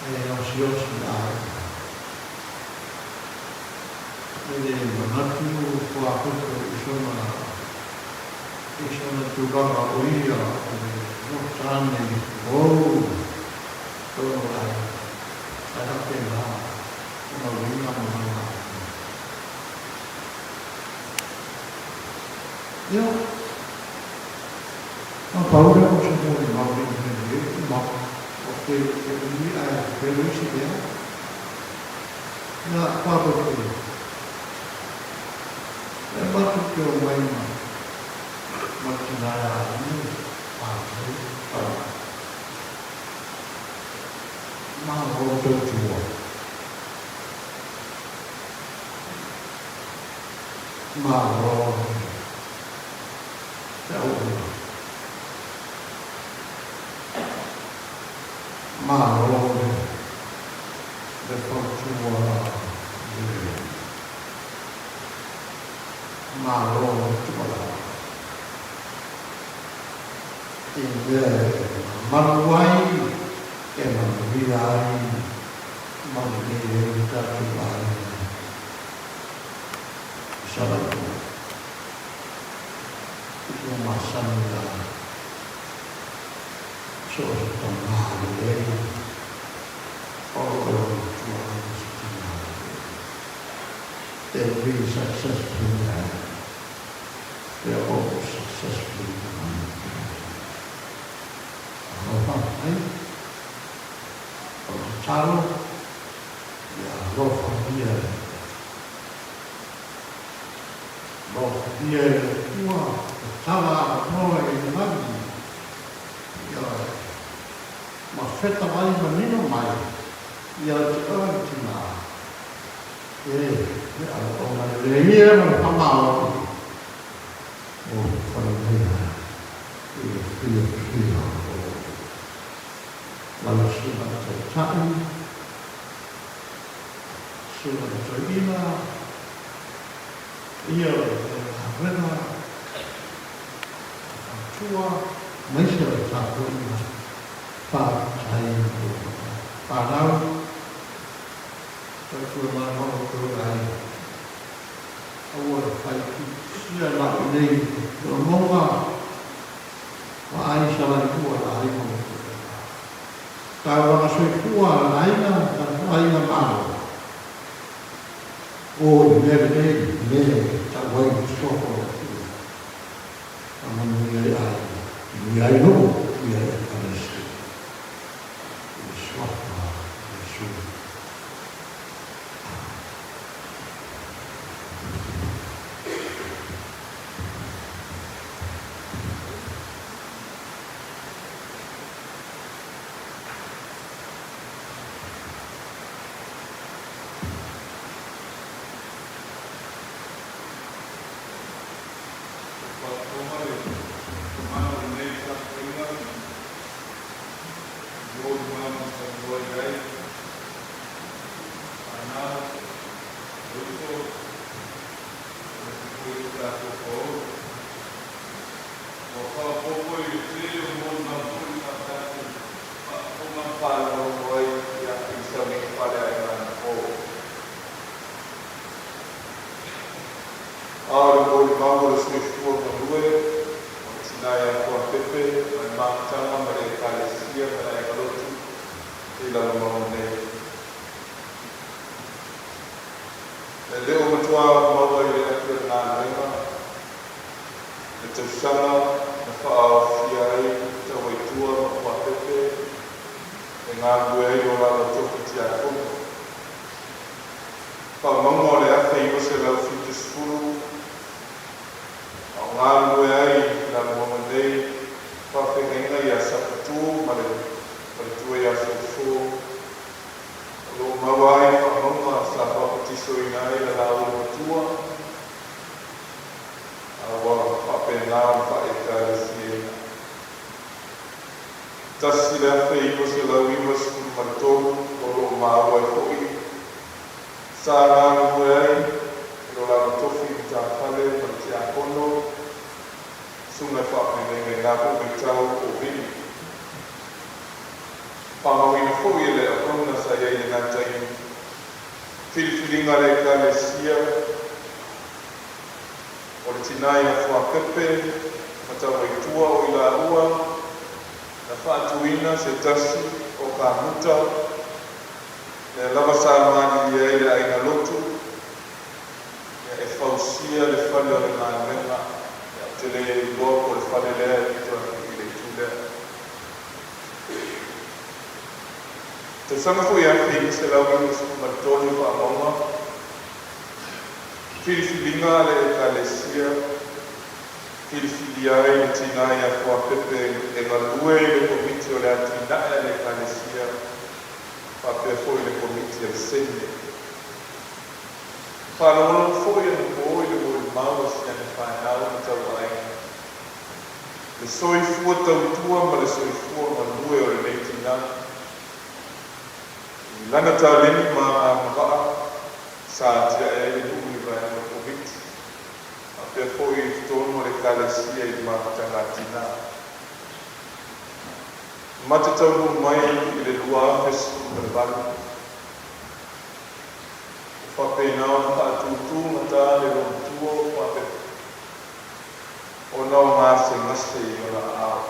E osiosi aiga. E le manatu fuapepe i sona i sona tulaga o ia o le tane fou tonu o le aiga, ae faapena ona uiga ma lana aiga. Ia, na pau lea o se molimau i mea nei, ma o te umi ae pelo isi mea. Ia, faapepe, e matou te omai ma ma le tina e a ia, faafetai, faafetai. Malo tautua. Malo le auauna. Malo le fautua lelei. Malo le tuualalo. I mea e mamalu ai, e manuia ai ma lelei ai le tatou aiga i Savaii. I ua masani la so o se tamā lelei o lo o matua ai ma se tinā lelei. Every successful man, they are all successfully married. Alofa mai, o le tatalo, ia alofagia e le Atua. Alofagia e le Atua tatala avanoa i le lagi, ioe, ma feta mai manino mai ia te oe le tinā, e le auauna lelei ia ma le faamalo mo le fale mea i le fiafia o lau susuga i le Taitai, susuga i le Toeaina, ia o le Matagaluega, le faletua, aemaise o le tapuaiga faafetai mo fanau. Tautua mai ma outou aiga. Aua le faitititia na o nei logoga ma ai salailua le aiga ma outou aiga. Taulaga soifua le aiga, tatou aiga malo. O i mea lenei, mea e tau ai le suafa o le Atua. Faamanuia ai aiga, manuia ai nuu, manuia ai Ekalesia. I le suafa o Iesu. Amene. Ua faafofoga le mana o lenei tapuaiga i molimau na talanoa i ai fanau, o uso, aemaise foi o tatou paolo. Ua faaopoopo i le tele o molimau foi sa tatou faafofoga ma faalogologo ai i le sauniga faleaiga anapo. A o le molimau o le soifua galue o le tina ia Fuapepe ma le mafutaga ma le Ekalesia ma le Aiga Lotu i Lalomanu nei. E le o matua maua i le atu o le galuega le tausaga na faaofia ai Tauaitua ma Fuapepe e galulue ai lo lāua tofi tiakono. Faamauga o le 1970, a o galulue ai i Lalomanu nei faafeagaiga ia Sapatu ma le faletua ia Soso, o lo o maua ai faamauga sa papatisoina ai la lāua matua, a ua faapena ona faaekalesiaina. 1993 o lo o maua ai foi Sa galulue ai i lo lalo tofi i Matafale ma le Tiakono, Susuga e Faafeagaiga i na foi vaitau o Vili. Faamauina foi e le auauna sa i ai i lena taimi, filifiliga a le Ekalesia o le tina ia Fuapepe ma Tauaitua o i laua na faatuina se tasi o kamuta lea lava sa malilie ai le aiga lotu ia e fausia le fale o le galuega ia ou te le iloa po o le fale lea e pito atu i le itu lea. Tausaga foi 1993 i faamauga filifiliga a le Ekalesia, filifilia ai le tina ia Fuapepe e galue i le Komiti o le Atinae a le Ekalesia faapea foi le Komiti a le Sene. Faalogologo foi anapo i le molimau a si ana fanau ma tauaiga. Le soifua tautua ma le soifua galue o lenei tina i lana taleni ma agavaa sa atiae ai le nuu i vaega o le Komiti faapea foi i totonu o le Ekalesia i le mafutaga a tina. Ma te taunuu mai i le 2018, ua faapena ona faatūtū gata le loomatua o Fuapepe. Ona o gasegase i ona aao.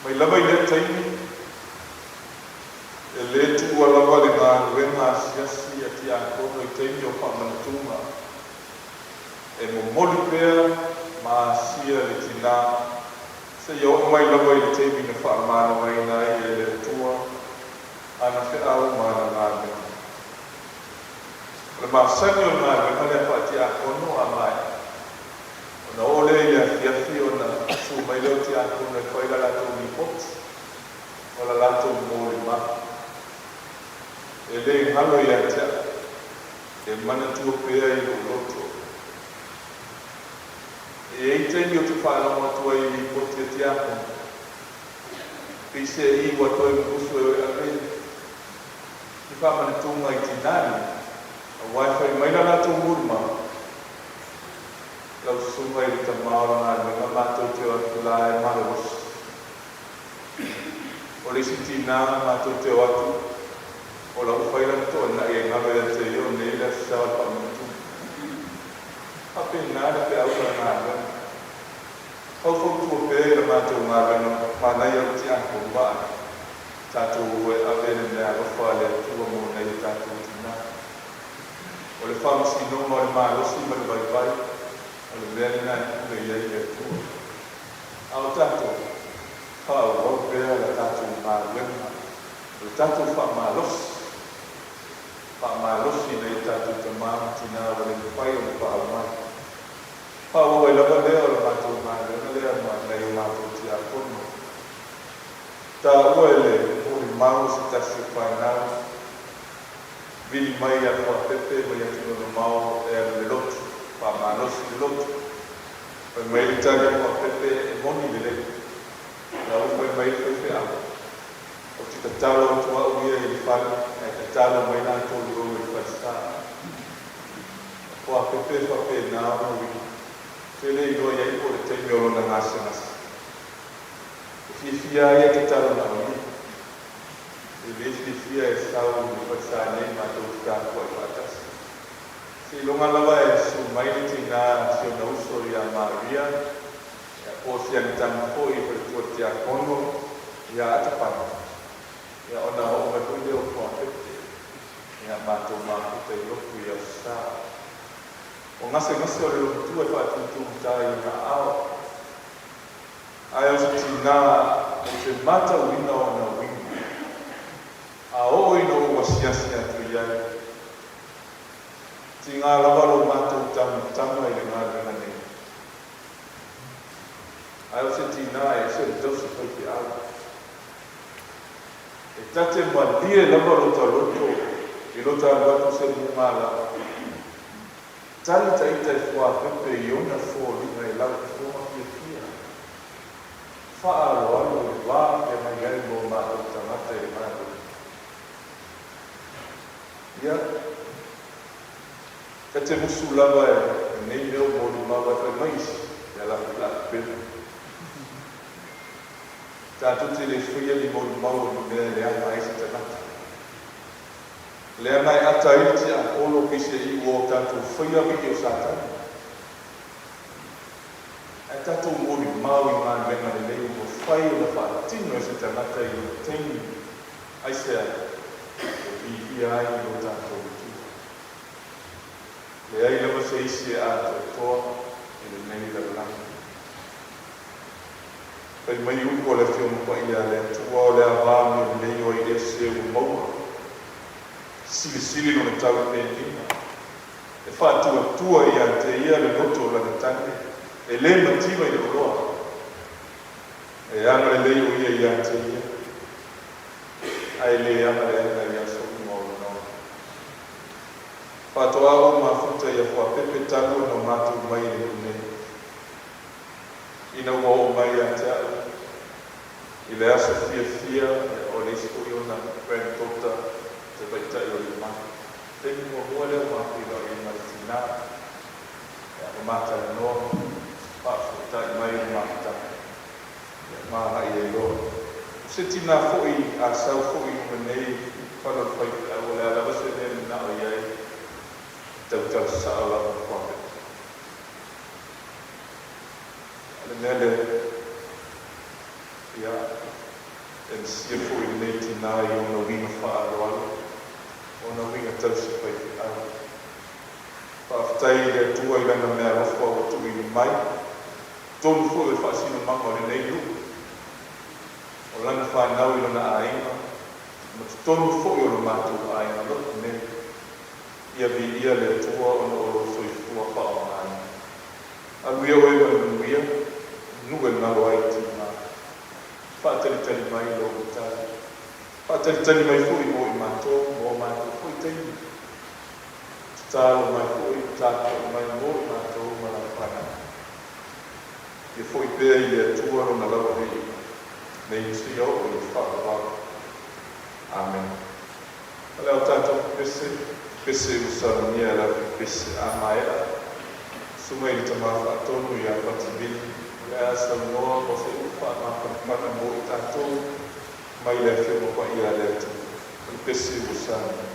Mai lava i lea taimi, e le tuua lava le galuega asiasi a tiakono i taimi o faamanatuga, e momoli pea ma asia le tinā seia oo mai lava i le taimi na faamalogaina ai e le Atua ana feau ma ana galuega. O le masani o le galuega lea faa-tiakono a maea, ona oo lea i le afiafi ona susu mai lea o tiakono e fai la latou lipoti o la latou molimau. E le galo ia te au, e manatua pea i lou loto. E i ai taimi ou te faalogo atu ai i lipoti a tiakono, peiseai ua toe musu e oe ave Ni faamanatuga i tinā nei, aua e fai mai la latou molimau, Lau susuga i le tama o le galuega matou te o atu la e malolosi. O le isi tinā matou te o atu, o la ua fai lana toanai e galo ia te ia o nei le aso sa o le faamanatuga. Faapena le feau ma le galuega. Faufautua pea i la matou galuega manaia o tiakono ae. Tatou o e ave le meaalofa a le Atua mo nai o tatou tinā. O le faamasinoga o le malosi ma le vaivai, o le mea lena e pule i ai le Atua. A o tatou, faaauau pea la tatou galuega, o le tatou faamalosi, faamalosi nai o tatou tamā ma tinā ua le mafai ona paau mai. Faaauau ai lava lea o le matou galuega lea ma nai o matou tiakono. Taua e le molimau se tasi o fanau, vili mai ia Fuapepe mai atunuu mamao e alu i le lotu, faamalosi le lotu. Fai mai le tali a Fuapepe, e moni lelei. La ua fai mai le faifeau, Ou te tatalo atu au ia i le fale, ae tatalo mai latou i o i le falesa. O Fuapepe e faapena ona uiga, ou te le iloa i ai po o le taimi o lona gasegase. E fiafia ai e tatalo na o ia. E le fiafia e sau i le falesa nei matou te tapuai faatasi. Seiloga lava e susu mai le tinā si ona uso ia Maria, ia po o si ana tama foi i faletua tiakono ia Atapana, ia ona oo mai foi lea o Fuapepe, ia matou mafuta i lotu i Aso Sa. O gasegase o le lomatua e faatūtūgata ai ona aao. Ae o se tinā ou te matauina ona uiga, a oo ina ou asiasi atu i ai, tigā lava lo matou tamatama i le galuega nei. Ae o se tinā e ese le tausi faifeau. E ta te malie lava lo ta loto i lo ta alu atu se muga lava. Tali ta ita e fuapepe i ona foliga e lautofoga fiafia. Faaaloalo i le va feagai ai ma o matou tagata i le galuega. Ia, ta te musu lava e lenei mea o molimau ae fai mai isi, ia latou la pepelo. Tatou te le faia ni molimau o ni mea e leaga ai se tagata. Leaga e ata ai le tiapolo peiseai ua o tatou faia alii o Satani. Ae tatou molimau i galuega lelei ua mafai ona faatino e se tagata i lona taimi, aisea? E viia ai lo tatou Atua. Leai lava se isi e atoatoa i lenei lalolagi. Fai mai upu a le Afioga Paia a le Atua, o le a va amio lelei o ai ea se ua maua. Silisili lona tau i penina. E faatuatua ia te ia le loto o lana tane, e le mativa i le oloa. E agalelei o ia ia te ia, ae le agaleaina i aso uma o lona ola. Faatoa ou mafuta ia Fuapepe talu ona matou mai i le nuu nei. Ina ua oo mai ia te au i le aso fiafia o le isi foi ona granddaughter tamaitai o Limana. Taimi muamua lea ua mafeiloai ai ma le tina, ia, ma matalanoa, faafetai mai le mafutaga, ia, ma agai ai loa. O se tina foi a sau foi i luga nei fale o le faifeau, o le a lava se mea e manao i ai, e tautala sao lava ma Fuapepe. O le mea lea, ia, e misia foi lenei tina i ona uiga faaaloalo, ona uiga tausi faifeau. Faafetai i le Atua i Lana meaalofa ua tuuina mai, totonu foi o le faasinomaga o lenei nuu, o Lana fanau i Lona aiga, ma totonu foi o lo matou aiga lotu nei. Ia viia le Atua ona o lou soifua faaaogaina. Alu ia oe ma le manuia, nuu e galo ai tiga. Faatalitali mai lou matai. Faatalitali mai foi mo i matou ma o matou foi taimi. Tatalo mai foi ma tapuai mai mo i matou ma lau fanau. Ia foi pea i le Atua lona lava viiga, nei seia oo i le faavavau. Amene. O le a tatou pepese, pepese ua saunia e lau pepese a maea, susuga i le Tama Faatonu ia Fativili, o le a saunoa mo se upu faamafanafana mo i tatou mai le Afioga Paia a le Atua. O le pese ua saunia.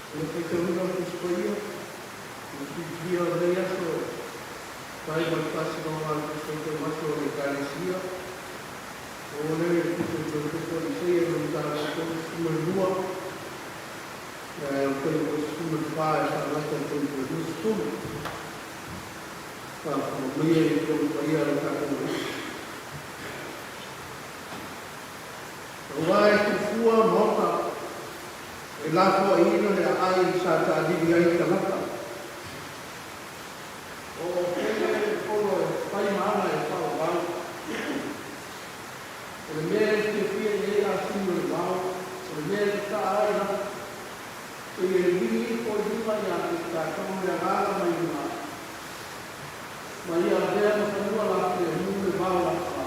O le faitauina o le Tusi Paia, o le filifilia o lenei aso e tusa ai ma le faasinoga a le Tusi Faitau Aso o le Ekalesia, maua lea i le Tusi a le Perofeta o Isaia i lona mataupu 32, ia e aofai ai le verse 14 e faagata i le taimi 20. Faafofoga maia i Afioga Paia a lo tatou Alii. Aua e fuafua maota e lafoaiina le aai sa taalili ai tagata. O Ofele le polo e fai ma aga e faaauau. O le mea e fiafia i ai asini o le vao, o le mea e tataa ai lafo, seia lili ifo i luga ia te tatou le agaga mai luga, ma ia avea ma fanua lafilemu le vao lafoa.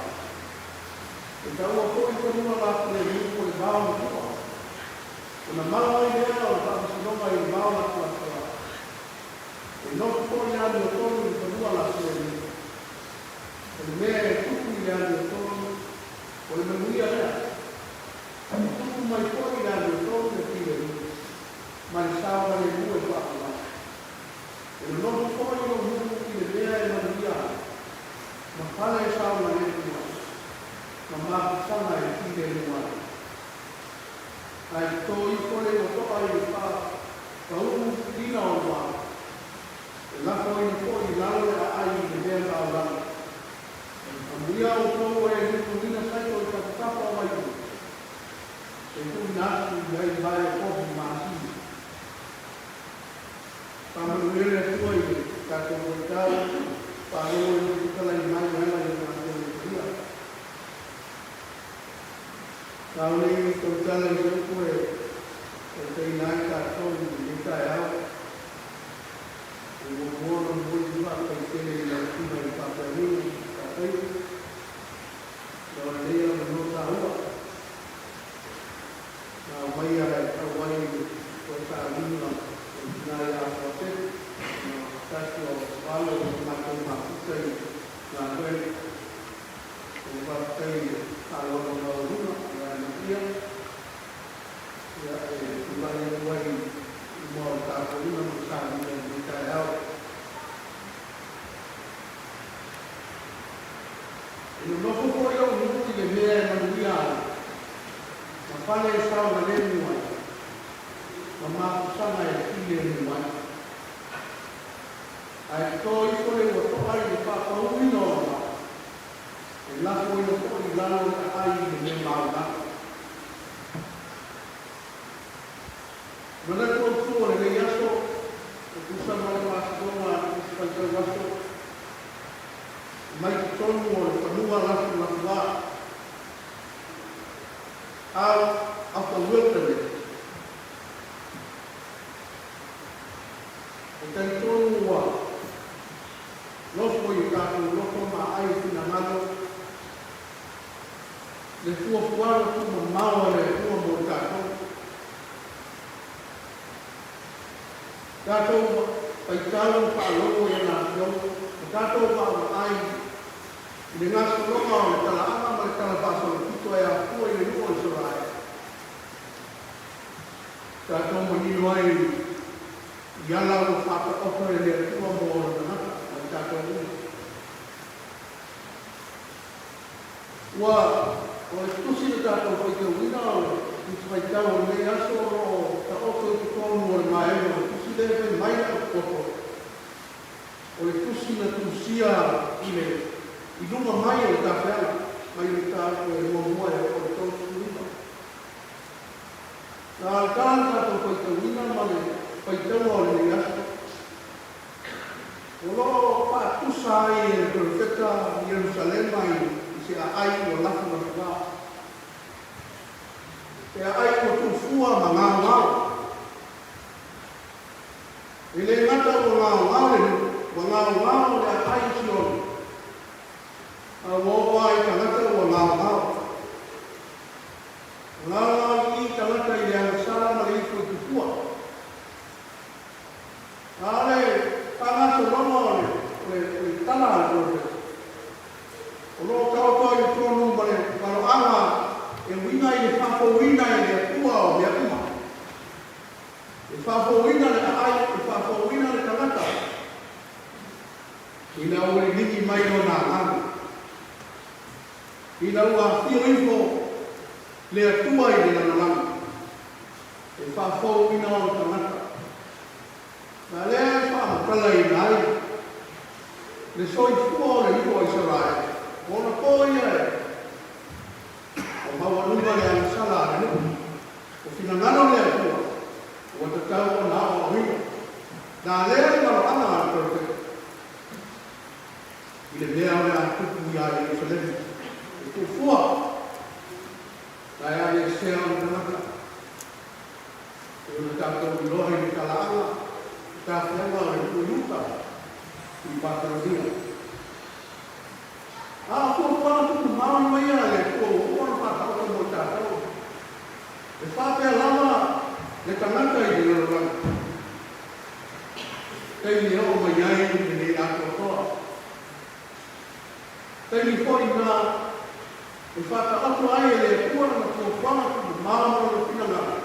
E taua foi fanua lafilemu o le vao matua. Ona mau ai lea o le faamasinoga i le vao lafolafua. E nofo foi le amiotonu i le fanua lafilemu. O le mea e tupu i le amiotonu, o le manuia lea. E tupu mai foi i le amiotonu le filemu, ma le saogalemu e faamavae. E nonofo foi lou nuu i le mea e manuia ai, ma fale e saogalemu ai, ma mafusaga e filemu ai. Ae toto ifo le ua to'a i le pa pau'u ina o le vao, e lafoina foi i lalo le aai i le mea maulana. Amuia outou e nunuina saito i tafatafa o vaiulu, e tuuina atu i ai vae o povi ma asini. Faamanuia le Atua i le tatou vaitau, faalogo i lona fetalai mai e ala i Lona Afioga Paia. Saole i tautala i se upu e taitaiina ai tatou i lenei taeao. E muamua ona momoli se faafetai tele i lau Susuga i le Faafeagaiga Tafaifa ona o lenei avanoa taua na aumaia e auai i le toe sailiga o le tina ia Fuatele ma tasi o alo o le matou mafuta i galuega. Ua faafetai i le faaaloalo maualuga ia Maria, ia, e tulai atu ai i mua o le tapuaiga ma le sailiga i lenei taeao. E nonofo foi lou nuu i le mea e manuia ai, ma fale e saogalemu ai, ma mafusaga e filemu ai. Ae toto ifo le ua to'a i le faapauina o le vaa, e lafoina foi i lalo le aai i le mea maulana. Manatu autu o lenei aso, e tusa ma le faasinoga a le Tusi Faitau Aso, mai totonu o le fanua lafulafuā, out of the wilderness. E talitonu ua nofo i o tatou loto ma aai o finagalo le fuafuaga tuumamao a le Atua mo i tatou. Tatou faitau ma faalogo i ana Afioga, ma tatou vaavaai i le gasologa o le talaaga ma le talafaasolopito e afua i le nuu o Isaraele. Tatou manino ai i ala ua faataoto e le Atua mo ona tagata ma i tatou uma. Ua o le tusi. tatou faitauina o le Tusi Faitau o lenei aso o lo o taoto i totonu o le vaega o le tusi lea e fai mai le Apopoto, o le tusi na tusia i le i luga mai o le tafeaga mai le mataupu e muamua e oo i le 35. Na tala le tatou faitauina ma le faitauga o lenei aso. O lo o faatusa ai e le Perofeta Ierusalema i se aai ua lafulafula, se aai ua tuufua ma gaogao. E le gata ua gaogao le nuu, ua gaogao le aai i Siona, a ua oo lava i tagata ua gaogao. Ua gaogao i i tagata i le agasala ma le ifo i tufua. A o le faagasologa o le tala a le polofeta, o lo o taoto ai i totonu ma le valoaga e uiga i le faafouina e le Atua o mea uma. E faafouina le aai, e faafouina le tagata ina ua liligi mai lona agaga, ina ua afio ifo le Atua i le lalolagi. E faafouina ona tagata. Na lea e faamatalaina ai le soifua o le nuu o Isaraele, o ona po ia e ua maualuga le agasala a le nuu, o finagalo le Atua ua tatau ona aoaoina. Na lea le maloaga a le perofeta i le mea o le a tupu iā Ierusalema, e tuufua. Na e aveesea ona tagata, e ona tatou iloa i le talaaga, le tafeaga o le nuu i uta i Papelonia. A o fuafuaga tutumau lava ia a le Atua ua uma ona faataoto mo i tatou. E faapea lava le tagata i le lalolagi, taimi e oo mai ai le le atoatoa. Taimi foi na e faataoto ai e le Atua lana fuafuaga tuumamao ma lona finagalo,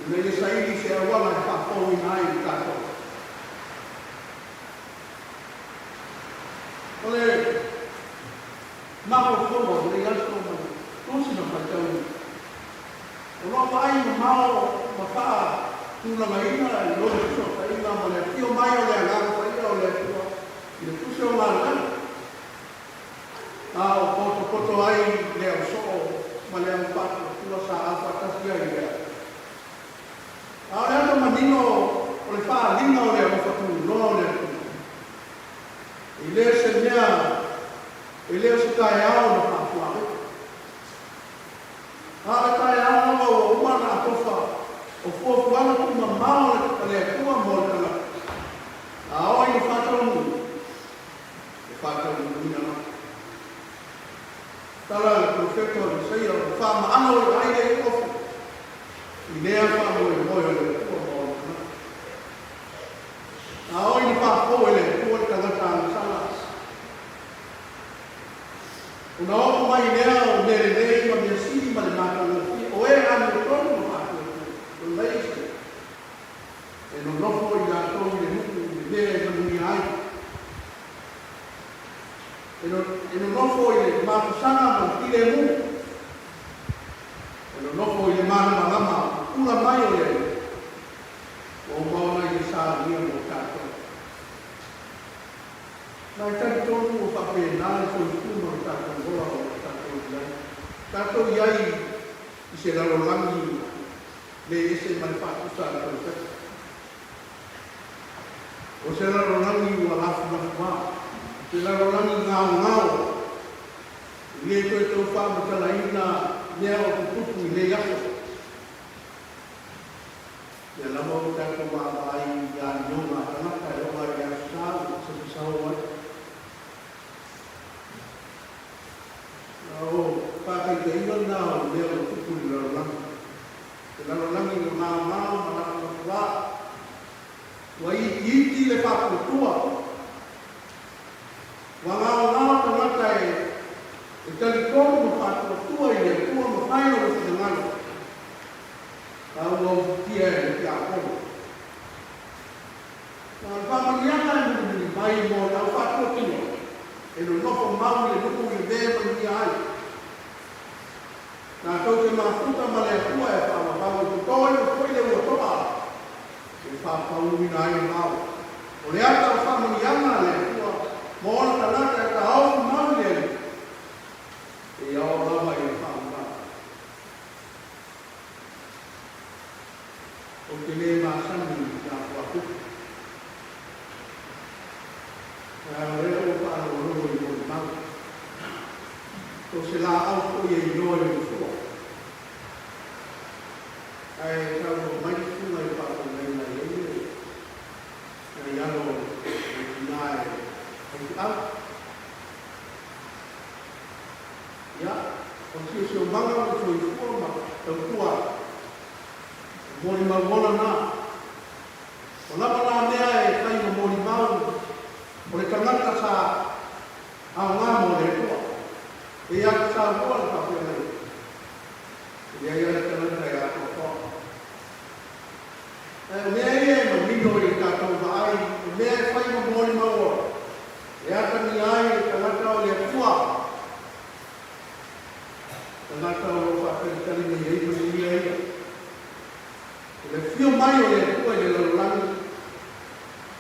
ina ia saili se auala e faafouina ai le tatou. O le mafaufauga o lenei aso ma le tusi na faitauina, o lo o vaai mamao ma faatulagaina i lona fesootaiga ma le afio mai o le Agaga Paia o le Atua i le tusi o galuega. A o potopoto ai le au soo ma le au faatuatua sa aufaatasi ai i le aso. A o le ata manino o le faaaliga o le alofa tuuloa o le Atua, e le o se mea, e le o se taeao na faafuaei. A o le taeao lava ua uma ona atofa o fuafuaga tuumamao a le Atua mo le tagata, a oo ina faataunuu, e faataunuuina lava. Tala a le Perofeta o Isaia ua faamaano i ai le ofi i lea faamoemoe o le Atua ma ona tagata. A oo ina faafou e le Atua le tagata agasala, ona oo mai lea o mea lelei ma mea sili ma le matagofie o e amiotonu ma faatuatua, fai mai Isaia, E nonofo i latou i le nuu i le mea e manuia ai. E nonofo i le mapusaga ma le filemu. E nonofo i le malamalama pupula mai o le Alii. Ua uma ona ia saunia mo tatou. Ma e talitonu ua faapena le soifua ma lo tatou ola o lo o tatou i ai. Tatou i ai i se lalolagi le ese ma le faatusa a le Perofeta. O se lalolagi ua lafulafuā, se lalolagi gaogao, e le toe tau faamatalaina mea o tutupu i nei aso. Ia lava ua tatou vaavaai i amioga a tagata e oo lava i le Aso Sa ua tasasao ai. A o faataitaiga lena o le mea ua tupu i le lalolagi. Se lalolagi ua maomao ma lafulafuā, ua itiiti le faatuatua, ua gaogao tagata e talitonu ma faatuatua i le Atua ma fai lona finagalo, a ua ufitia e le tiapolo. Na o le faamanuiaga e mulimuli mai mo le au faatuatua e nonofo mau i le nuu i le mea e manuia ai. mafuta ma le Atua e faavavau e toto ifo foi le ua to'a e faapauina ai le vao. O le ata o faamanuiaga a le Atua mo ona tagata e taofi mau i le Alii, seia oo lava i le faavavau. Ou te le masani ia Fuapepe. Ae o lea ua faalogologo i molimau. So o se laau foi e iloa i le nofoa. Ae saunoa mai le susuga i le faafeagaiga e i ai le nai alo o le tina e faifeau. Ia, o le siosiomaga ma le soifua ma tautua ai, o molimau ola na. O lava la mea e fai ma molimau o le tagata sa aoga mo le Atua. E ia te saunoa le faafeagaiga, e leai lava se tagata e atoatoa. Ae o mea ia e manino i le tatou vaai, o mea e fai ma molimau ola, e atagia ai le tagata o le Atua, tagata o lo o faatalitali mai ai manuia ia. O le afio mai o le Atua i le lalolagi,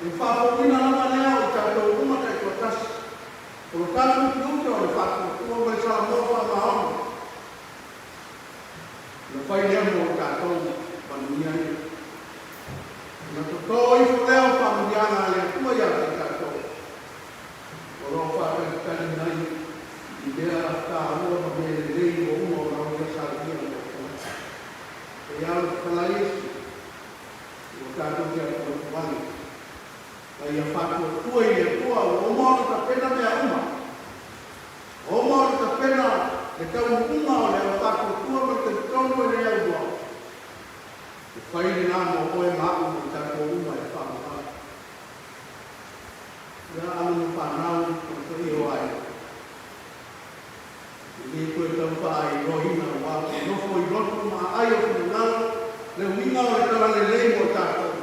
o le faafouina lava lea o i tatou uma taitoatasi. O lo tatou tiute o le faatuatua ma le Samoa faamaoni. Ona fai lea mo i tatou manuia ia. Ona toto ifo lea o faamanuiaga a le Atua ia te i tatou. O lo o faatalitali mai i mea taua ma mea lelei ua uma ona ia saunia mo tagata. E alo tatala Iesu, ua tatou te atuatu ane, ma ia faatuatua i le Atua ua uma ona tapena mea uma. Ua uma ona tapena le taunuuga o le au faatuatua ma le talitonu e le aunoa. E fai lena mo oe ma aʻu ma i tatou uma e faamavae. Ia alo ma fanau ma le paia o aiga. E le toe tau faailoaina aua ua nofo i loto ma aai o finagalo le uiga o le talalelei mo tatou.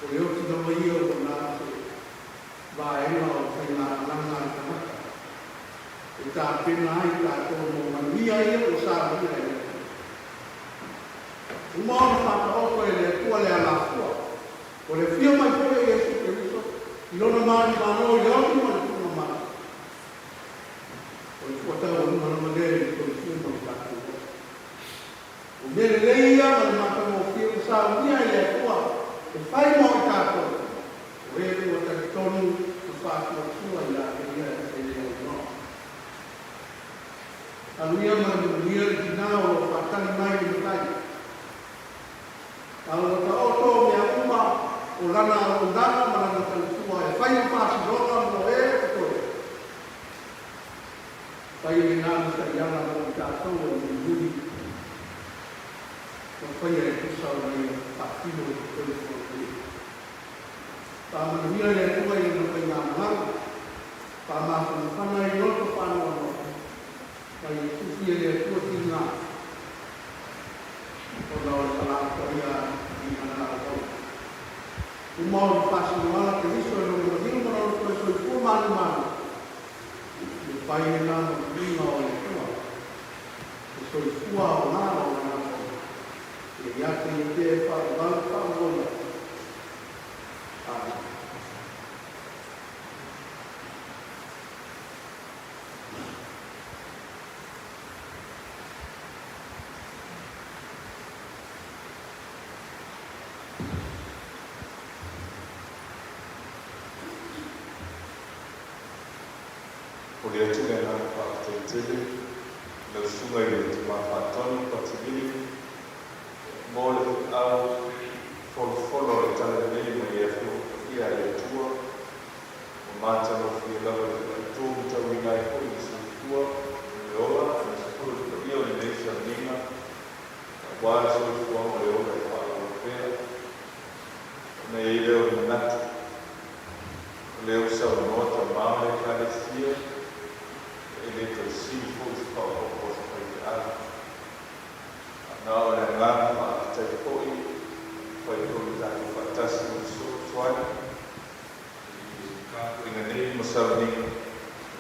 O le oti lava ia ua na o se vaega o le faigamalaga a le tagata e tapena ai tatou mo manuia ia ua saunia e le Atua. Uma ona faataoto e le Atua le alafua O le afio mai foi o Iesu Keriso i Lona manumalo i le oti ma le tuuga mai, o le fuataualuga lava lea i le soifua ma le tatou ola. O mea lelei ia ma le matagofie ua saunia e le Atua e fai mo i tatou, o e ua talitonu ma faatuatua ia te Ia e le aunoa. Alu ia ma le manuia le tina o lo o faatali mai i le matai. A ua taoto mea uma o lana auaunaga ma lana tautua e fai ma faasinoga mo e o totoe. Fai lena ma taiala mo i tatou e mulimuli ma faia e tusa ona ia faatino i totonu o le Alii. Faamanuia le Atua i lana faigamalaga, faamafanafana i loto faanoanoa, ma ia tufi e le Atua tiga. Ona o le falaotoia i ana auauna. Uma ona faasinoala Keriso e lona maliu ma lona toe soifua malumalu, le fai lena ma uiga o le Atua, le soifua aoga o lana auauna, e ia te ia pea e faavavau faauau ai. Amene. Momoli atu le agaga faafetai tele i lau Susuga i le Tama Faatonu Patilili mo le feau folafolo o le Talalelei mai le Afioga Paia a le Atua. Ua matagofie lava le feau ma tauina ai foi le soifua ma le ola aemaise foi o le paia o lenei sauniga aua le soifua ma le ola e faaauau pea. Ona i ai lea o le manatu, o lea ua saunoa tama o le Ekalesia, e le toe sili foi se faaopoopo a se faifeau. A na o le agaga faafetai foi, fai foi o le tatou faatasi ma fesoasoani i tapuaiga nei ma sauniga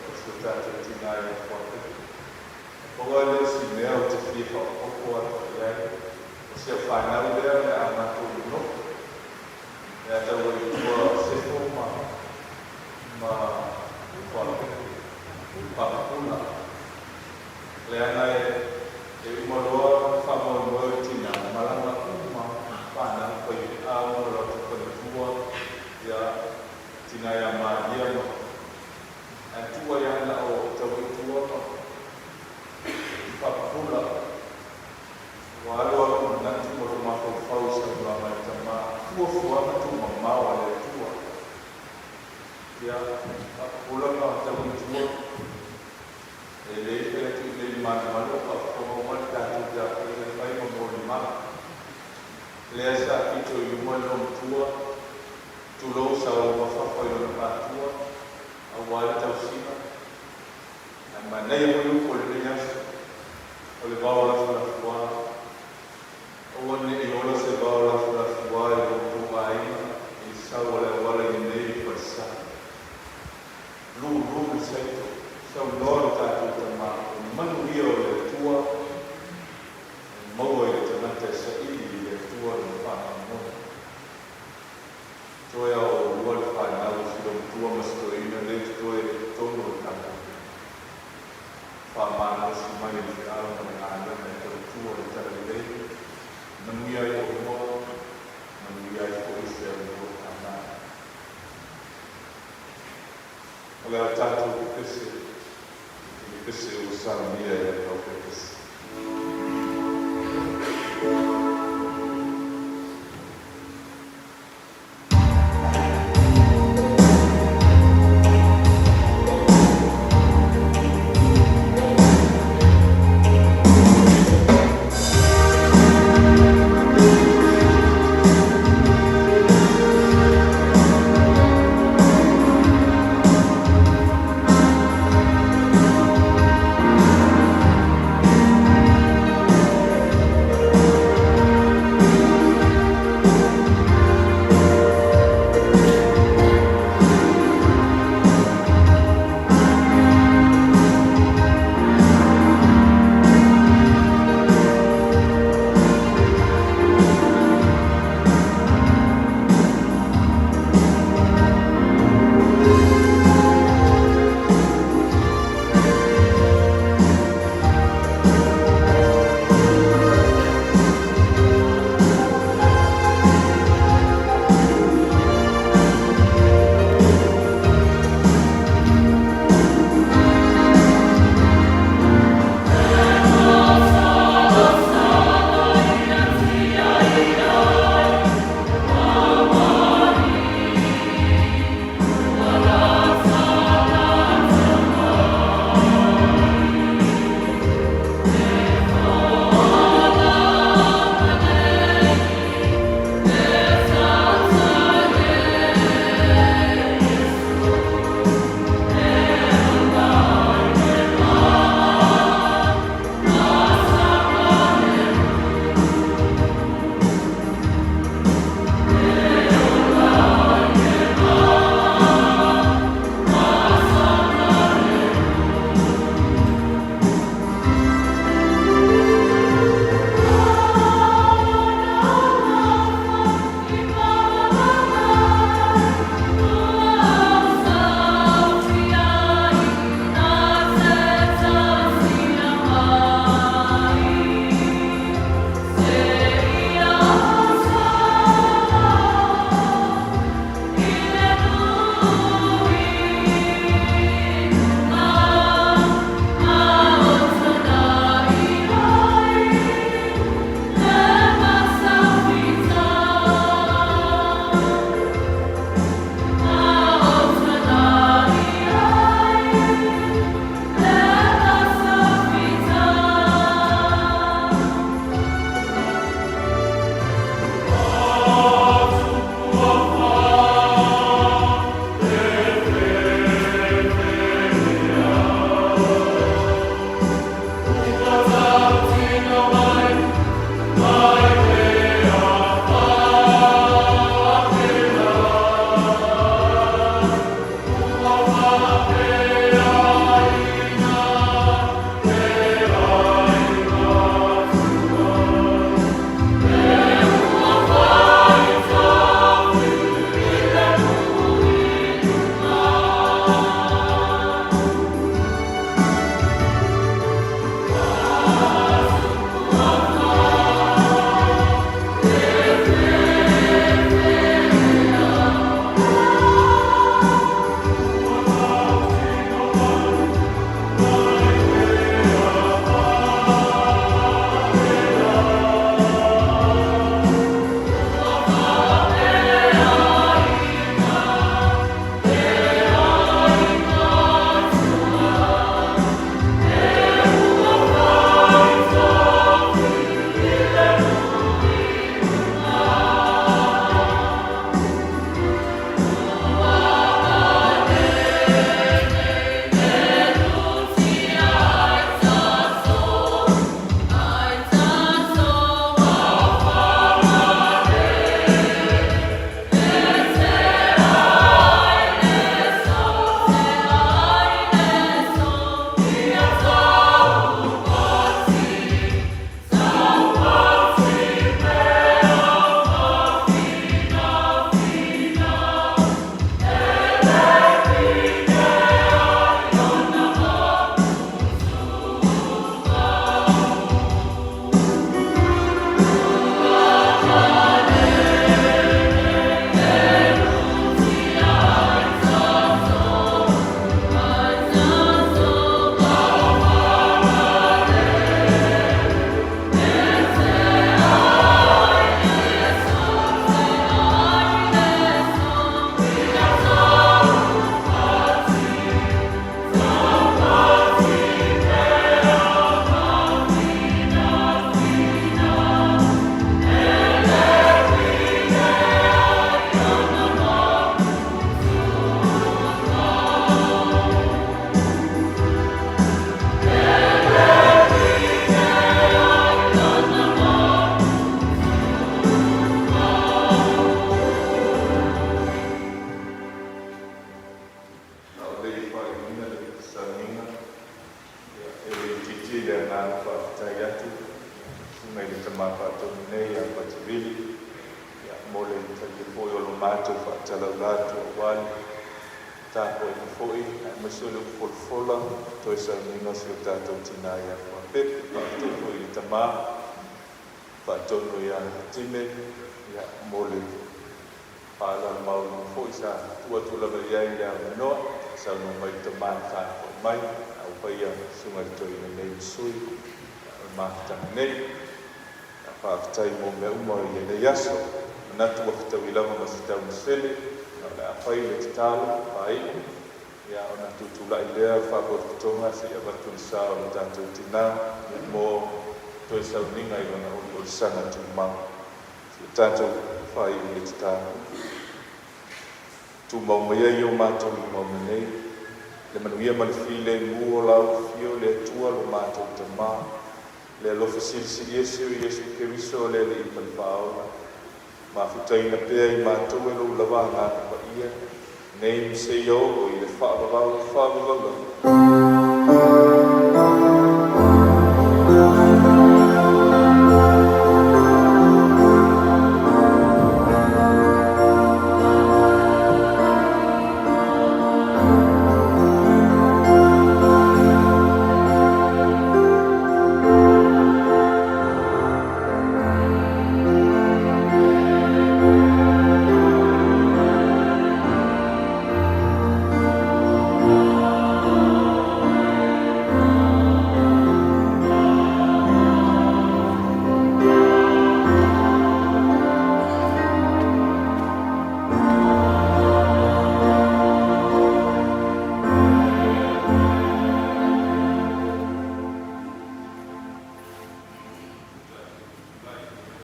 o si o tatou tina ia Fuapepe. Pau lava lea o si mea ou te fia faaopoopo atu i ai, o si au fanau lea o le a matou nonofo, le a tau ai i tua o Sefo ma ma Fuapepe, Faapupula. Leaga e e uma loa le faamoemoe o le tina, malaga uma fanau faifeau ma lo latou faletua, ia, tina ia Maria ma Ae tuu ai lava na o Tauaitua ma Faapupula. Ua alu lava lou manatu ma lou mafaufau i saunoaga a le tama, fuafuaga tuumamao a le Atua. Ia, Faapupula ma Tauaitua, e le fai atu i inei i le malumalu o faafofoga uma le tatou tapuaiga e fai ma molimau. Lea sa pito i luma le loomatua, tulou sa ou mafafa i lona matua, aua le tausiga, ae manaia foi upu o lenei aso, o le vao lafulafuā. Aua ne i ola se vao lafulafuā i lo outou aiga i le sau a le auala i inei i Falesā. Lulu le saito, saunoa lo tatou tama, o manuia o le Atua e maua i le tagata e saili i le Atua lona faamoemoe. Toe a oulua le fanau i Filomatua ma Sitoeina le totoe i totonu o le tatou faamalosi mai i le feau ma le galuega e tautua i le Talalelei, manuia ai oulua, manuia ai foi se aulua fanau. O le a tatou pepese i le pese ua saunia e le taupepese. le agaga faafetai atu i le Susuga i le Tama Faatonu nei ia Pati Vili, ia, mo le talia foi o lo matou faatalaula atu aua le tapuaiga foi aemaise o le upu folafola toe sauniga o si o tatou tina ia Fuapepe. Faafetai foi i le Tama Faatonu ia Time, ia, mo le faaaloalo foi sa tuu atu lava i ai le avanoa, saunoa mai le tama e faafoi mai, a ua paia susuga i le toeaina nei ma sui o le mafutaga nei. Faafetai mo mea uma i lenei aso. Manatu ua fetaui lava ma se taumasele, o le a fai le tatalo faaiu, ia ona tutulai lea o le faapotopotoga se i avatu le sa o le tatou tina mo toe sauniga i lona oliolisaga tumau. Se i tatou faaiu i le tatalo. Tumau mai ai i o matou lima uma nei, le manuia ma le filemu o lau Afio le Atua lo matou Tama, le alofa silisili ese o Iesu Keriso le Alii ma le Faaola, mafutaina pea i matou e lou lava Agaga Paia, nei ma seia oo i le faavavau faavavau lava.